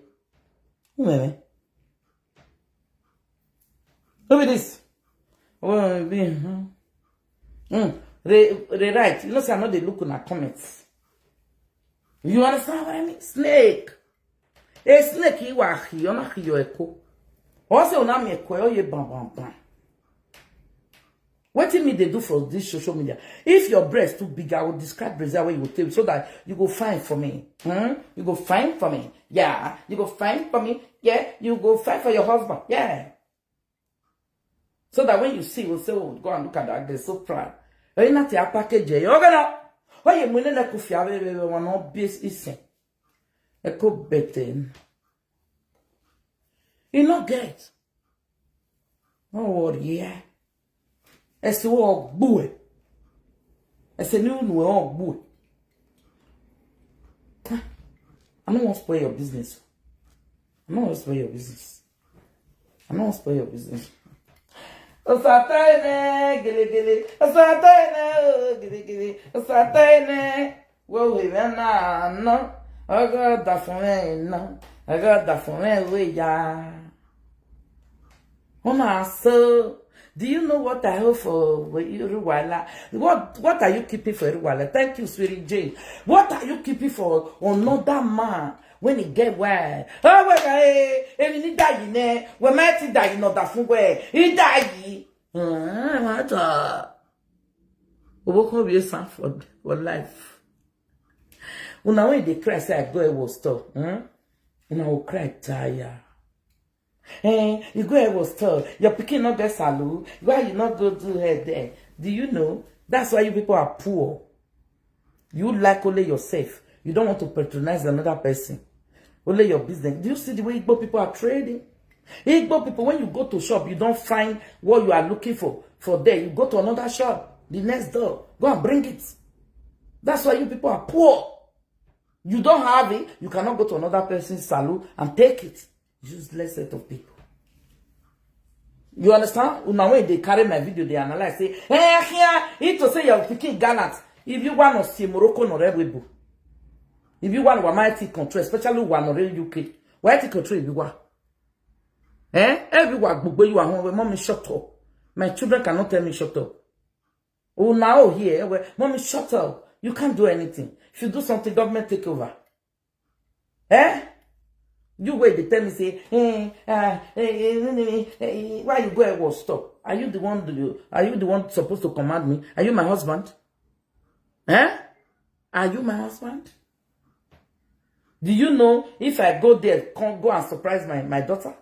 Who me me? Who be this? Oh, be, hmm. Hmm. They, they right. You know, say I know they look on our comments. You understand what I mean? Snake. A snake, you are here, not here, echo. Also, now me echo, oh, ye bam, bam, bam. Wetin me dey do for this social media? If your breast too big, I will describe Brazil where you will take so that you go find for me. Hmm? You go find for me. Yeah, you go find for me. Yeah, you go find for your husband. Yeah. So that when you see, you say, "Oh, go and look at that girl, so proud." Hey, not your package. You gonna. Oh, you money na kufia we we we one no base isen. Eko beten. You no get. No worry, yeah. Ese wo gbue. Ese ni unu wo gbue. I don't want to spoil your business. I don't want to spoil your business. I don't want to spoil your business. Osataine, gele, gele. Osataine, oh, gele, gele. Osataine. Wo we na no. Ogo da fun me no. Ogo da fun me we ya. Una, so, do you know what I hope for Iruwala? What what are you keeping for Iruwala? Thank you, sweetie Jane. What are you keeping for another man when he get wife? Oh, well, eh, eh, we need that, you know. We might die, not that fun way. He die. Ah, what, uh, we come here, son, for, for life. Una when they cry, say, "I go, I was stop." Hmm? Una will cry, tire. Eh, you go, I was stop. Your picking not get salute. Why you not go do hair there? Do you know? That's why you people are poor. You like only yourself. You don't want to patronize another person. Only your business. Do you see the way Igbo people are trading? Igbo people, when you go to shop, you don't find what you are looking for. For there, you go to another shop, the next door. Go and bring it. That's why you people are poor. You don't have it, you cannot go to another person's salon and take it. Useless set of people. You understand? Now when they carry my video, they analyze, say, "Eh, here, it to say your picking gallant. If you want to see Morocco, no rebel." If you want, why might control, especially one already U K. Why take control if you want? Eh? Everyone, gbogbo you are home. Mommy, shut up. My children cannot tell me shut up. Oh, now here, well, mommy, shut up. You can't do anything. If you do something, government take over. Eh? You wait, they tell me, say, eh, uh, eh, eh, eh, eh, eh, why you go and was stop? Are you the one? Do you, are you the one supposed to command me? Are you my husband? Eh? Are you my husband? Do you know if I go there, can't go and surprise my, my daughter?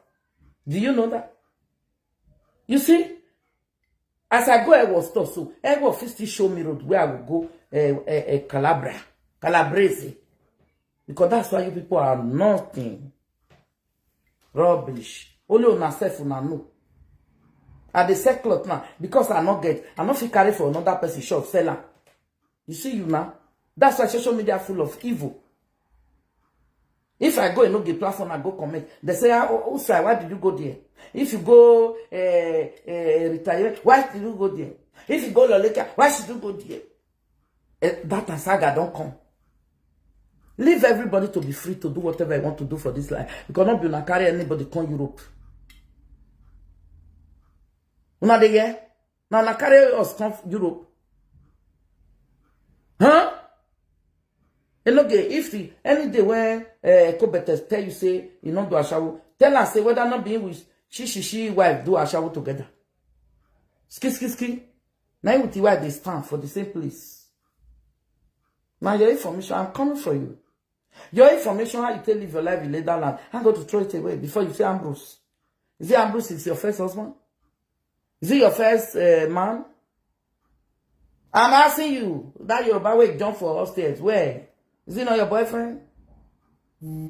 Do you know that? You see, as I go, I was told so. I go fit still show me road where I will go, uh, uh, uh, Calabria, Calabrese. Because that's why you people are nothing. Rubbish. Only on myself, una know. I dey sell cloth now because I not get, I not fit carry for another person shop seller. You see you now? That's why social media full of evil. If I go and no get platform, I go comment. They say, ah, oh, oh, sir, why did you go there? If you go uh, uh, retire, why did you go there? If you go Loleka, why should you go there? Eh, that and saga don't come. Leave everybody to be free to do whatever you want to do for this life. Because not be una carry anybody come Europe. Una dey hear? Now una carry us come Europe. Huh? And okay, if the any day when uh, Kobetes tell you say you not do ashawo, tell us say whether not being with she she she wife do ashawo together. Ski ski ski. Now you with the wife they stand for the same place. Now your information, I'm coming for you. Your information, how you take live your life in Netherlands, I'm going to throw it away before you say Ambrose. Is it Ambrose is your first husband? Is it your first uh, man? I'm asking you, that Yoruba way jump for upstairs. Where? Is it not your boyfriend?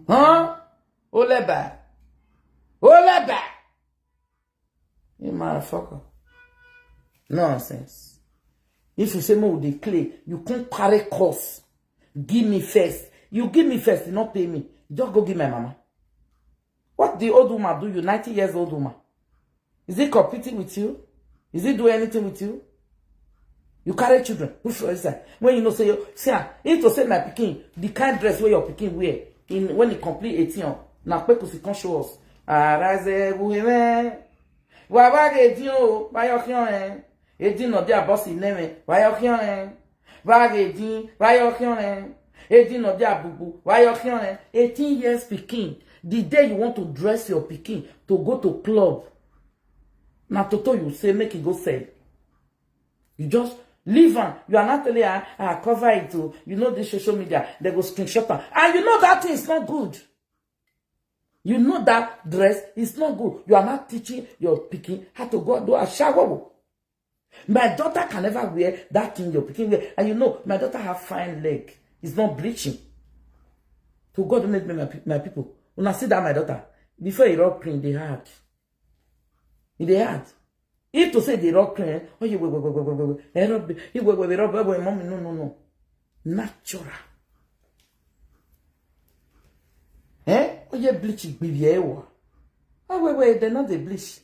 Huh? Oleba. Oleba. You motherfucker. Nonsense. If you say more with the clay, you can't carry cost. Give me first. You give me first, you not pay me. Just go give my mama. What the old woman do you, ninety years old woman? Is he competing with you? Is he doing anything with you? You carry children, put for inside. When you know say you see, ah, if to say my pikin, the kind dress where your pikin wear in when he complete eighteen, oh, na pe kusi can show us. Araze guhewe. Wa wa ge din o, ba yo kion eh. E din no dia boss in name. Wa yo kion eh. Wa ge din, wa yo kion eh. E din no dia bubu, wa yo kion eh. Eighteen years pikin. The day you want to dress your pikin to go to club, na toto you say make e go sell. You just leave am. You are not telling her, ah, cover it o. You know this social media, they go screenshot am. And you know that thing is not good. You know that dress is not good. You are not teaching your pikin how to go do ashawo. My daughter can never wear that thing your pikin wear. And you know, my daughter have fine leg. It's not bleaching. To God make me, my, pe- my people. When I see that my daughter, before e rub cream, they hard. E dey hard. If to say they rub cream, eh, oh, you wait, wait, wait, wait, wait, wait, eh, rub, you wait, wait, wait, rub, wait, wait, mommy, no, no, no. Natural. Eh? Oh, you bleach it, baby, eh, wa? Oh, wait, wait, they're not the bleach.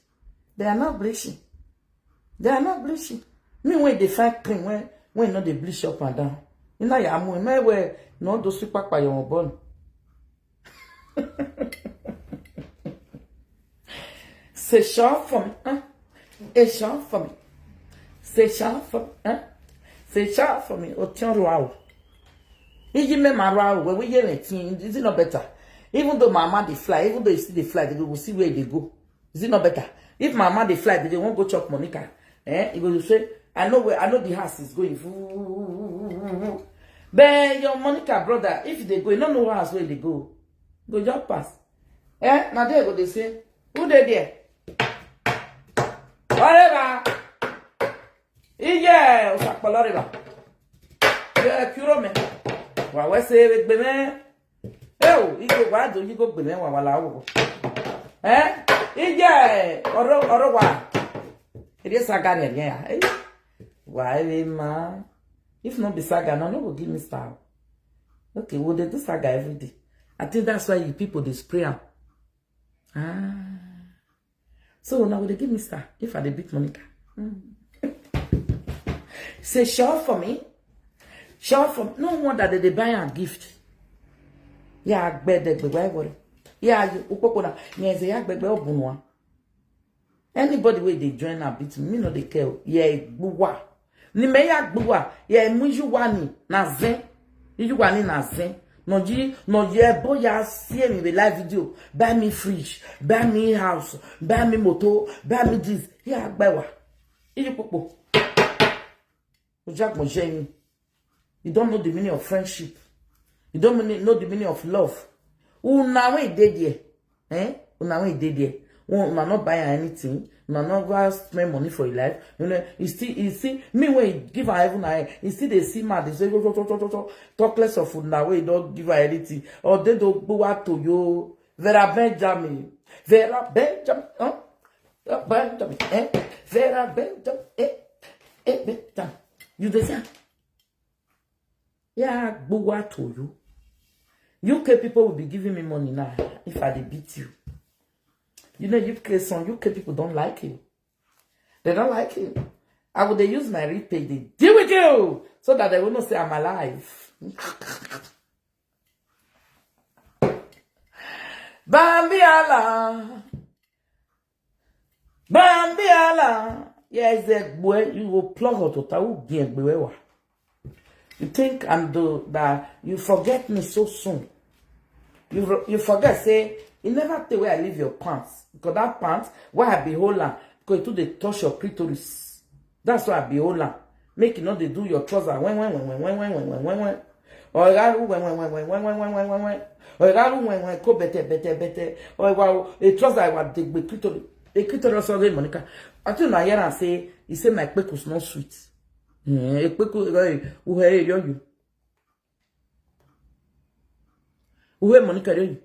They are not bleaching. They are not bleaching. Me when they find cream, when, when not they bleach up and down. You know, ya mu, me where, no, those super pa your bone. Say sure for me, huh? Say sure for me. Say sure for me, huh? Say sure for me. Otion ruao. Iji me ma ruao. Where we hear it, is it not better? Even though mama they fly, even though you see they fly, they go see where they go. Is it not better? If mama they fly, they won't go chop Monica. Eh? He go say, I know where, I know the house is going. But your Monica brother, if they go, you don't know what house where they go. Go just pass. Eh? Now they go, they say, who they there? Whatever. Yeah, Osakpolo River. Yeah, cure me. Wa we say with me. Oh, you go wa do you go be me wa wa la wo. Eh? Yeah, oro oro wa. It is a garden, yeah. Eh? Why we ma? If not be saga, no, no go give me star. Okay, well they do saga every day. I think that's why you people they spray am. Ah. So now they give me star if I dey beat Monica. Mm. Say sure for me. Sure for me. No wonder that they buy a gift. Ya gbede gbegbe wori. Ya ukpokpo na. Nyeze ya gbegbe obunwa. Anybody wey dey join am beat me, me no dey care o. Yeah, gbuwa. Ni me ya gbuwa. Yeah, mu yuwani na zen. Yuwani na zen. No ji, no ye bo ya see me with live video. Buy me fridge, buy me house, buy me motor, buy me this. Ya gbewa. Iyi popo. Ojagbon Jenny. You don't know the meaning of friendship. You don't mean- know the meaning of love. Una wey dey there, eh? Una wey dey there. Una not buy anything. Una not go spend money for your life. You know, you still, you see me when you give her heaven eye, you still dey see mad. They say, "Go, go, go, go, go, go." Talk less of una wey don't give her anything. Or they don't go out to you. Vera Benjamin. Vera Benjamin. Huh? Vera Benjamin. Eh? Vera Benjamin. Eh? Eh, Benjamin. You dey see? Yeah, gbuwa to you. U K people will be giving me money now if I dey beat you. You know, U K, some U K people don't like you. They don't like you. I would use my real pay. They deal with you so that they will not say I'm alive. Bambiala. Bambiala. Yes, boy, you go plug out to Tau Giegbewa. You think I'm the that you forget me so soon. You, you forget, say, you never take where I leave your pants. Because that pants, why I be hold am? Because it too dey touch your clitoris. That's why I be hold am. Make you not dey do your trouser. When, when, when, when, when, when, when, when, when, when. Or you gotta when, when, when, when, when, when, when, when, when, when. Or you gotta when, when, go better, better, better. Or you gotta a trouser, I want the clitoris. A clitoris, sorry, Monica. I think I hear am say, he say my pekus not sweet. Eh, a pekus, eh, who hair you? Who hair Monica you?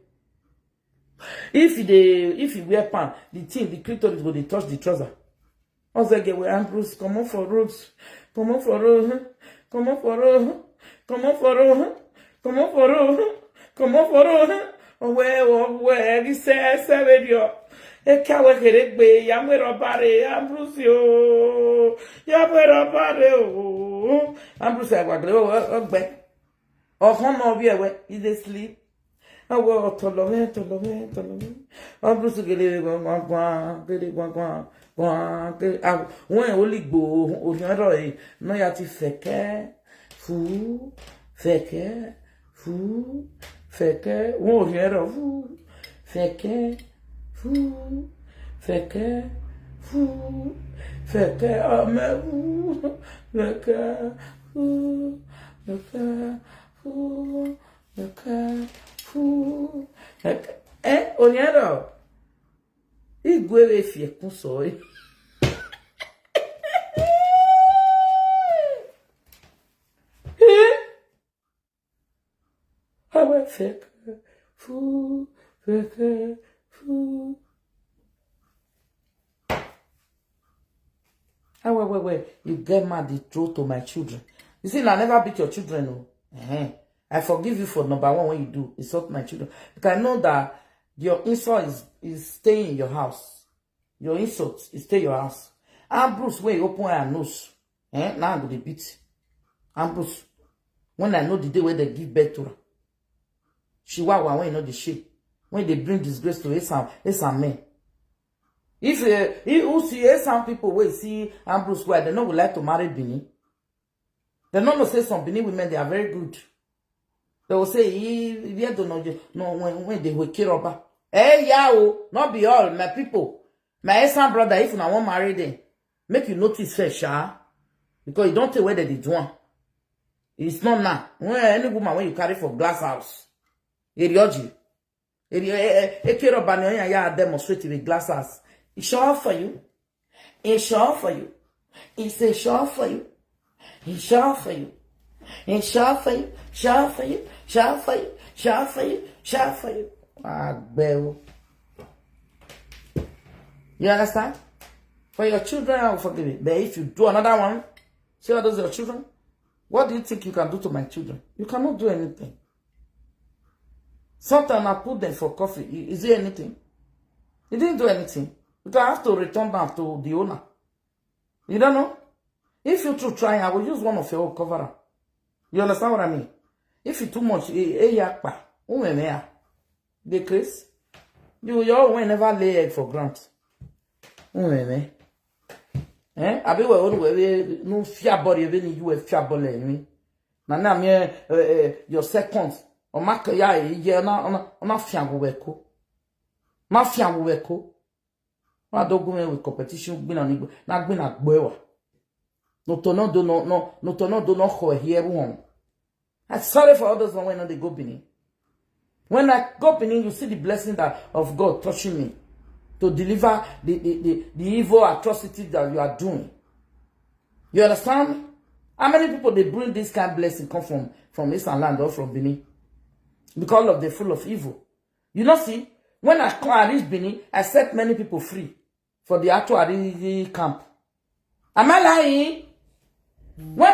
If you dey, if you wear pant, the thing, the clitoris go dey touch the trouser. Ozege wey Ambrose, comot for road, comot for road, comot for road, comot for road, comot for road, comot for road. Owe, owe, this is radio. Eka we kere gbe, ya mwe robare, Ambrose yo. Ya mwe robare o. Ambrose, I wa gre o, ogbe. Ọkàn náà bí ẹ̀wẹ̀, he dey sleep. Awo ọ̀tọ̀lọ́wẹ́, ọ̀tọ̀lọ́wẹ́, ọ̀tọ̀lọ́wẹ́. Ambrose gele gbọ̀ngbọ̀n, gele gbọ̀ngbọ̀n, gbọ̀n, gele. Awo, wọ́n ẹ̀ ó lè gbò òyìn ọ̀rọ̀ yìí. Náà ya ti fẹ̀kẹ́, fú, fẹ̀kẹ́, fú, fẹ̀kẹ́. Wọ́n òyìn ọ̀rọ̀ fú, fẹ̀kẹ́, fú, fẹ̀kẹ́, fú, fẹ̀kẹ́, ọmọ ẹ̀ fú, fẹ̀kẹ́, fú, fẹ̀kẹ́, fú. Nǹkan fún ẹ, onyero. Igwe we fi ekun so e. Awe fẹkẹ fún, fẹkẹ fún. Ah, well, well, well, you get mad, they throw to my children. You see, I never beat your children. Oh. Uh-huh. I forgive you for number one when you do insult my children. Because I know that your insult is, is staying in your house. Your insult is stay your house. Ambrose, when you open her nose, eh? Now I'm going to beat Ambrose. When I know the day where they give birth to her, she wa wa when you know the shame. When they bring disgrace to Esam, Esam men. If uh, he who see eh, some people will see Ambrose Square, they no would like to marry Bini. They no know say some Bini women they are very good. They will say he where do no no when when they will kill over. Hey yao, not be all my people. My Esan brother, if you want marry them, make you notice first, sha. Because you don't take where they do one. It's not now. When any woman when you carry for glass house, it you. Eri- eh, eh, Ekero Bani Oya ya demonstrate with glasses. It's sure for you. It's sure for you. It's a sure for you. It's sure for you. It's sure for you. Sure for you. Sure for you. Sure for you. Sure for you. Ah, bell. You understand? For your children, I will forgive it. But if you do another one, see all those your children. What do you think you can do to my children? You cannot do anything. Sometimes I put them for coffee. I- Is it anything? He didn't do anything. Because I have to return them to the owner. You don't know? If you too try, I will use one of your own cover up. You understand what I mean? If you too much, eh, eh, yakpa. Who me me? The Chris? You your own never lay egg for ground. Who me me? Eh? Abi we own we we no fear body even you we fear body me. Na na me eh, eh, your second. O ma ka ya ye na na na fiangu we ko. Ma fiangu we ko. Ma do gume with competition gbina ni na gbina gbewa. No to no do no no no to no do no ho here won. I'm sorry for all those one when they go Benin. When I go Benin, you see the blessing that of God touching me to deliver the, the, the, the evil atrocity that you are doing. You understand? How many people they bring this kind of blessing come from from Eastern land or from Benin? Because of the full of evil. You know, see, when I come, I reach Benin, I set many people free for the actual camp. Am I lying? When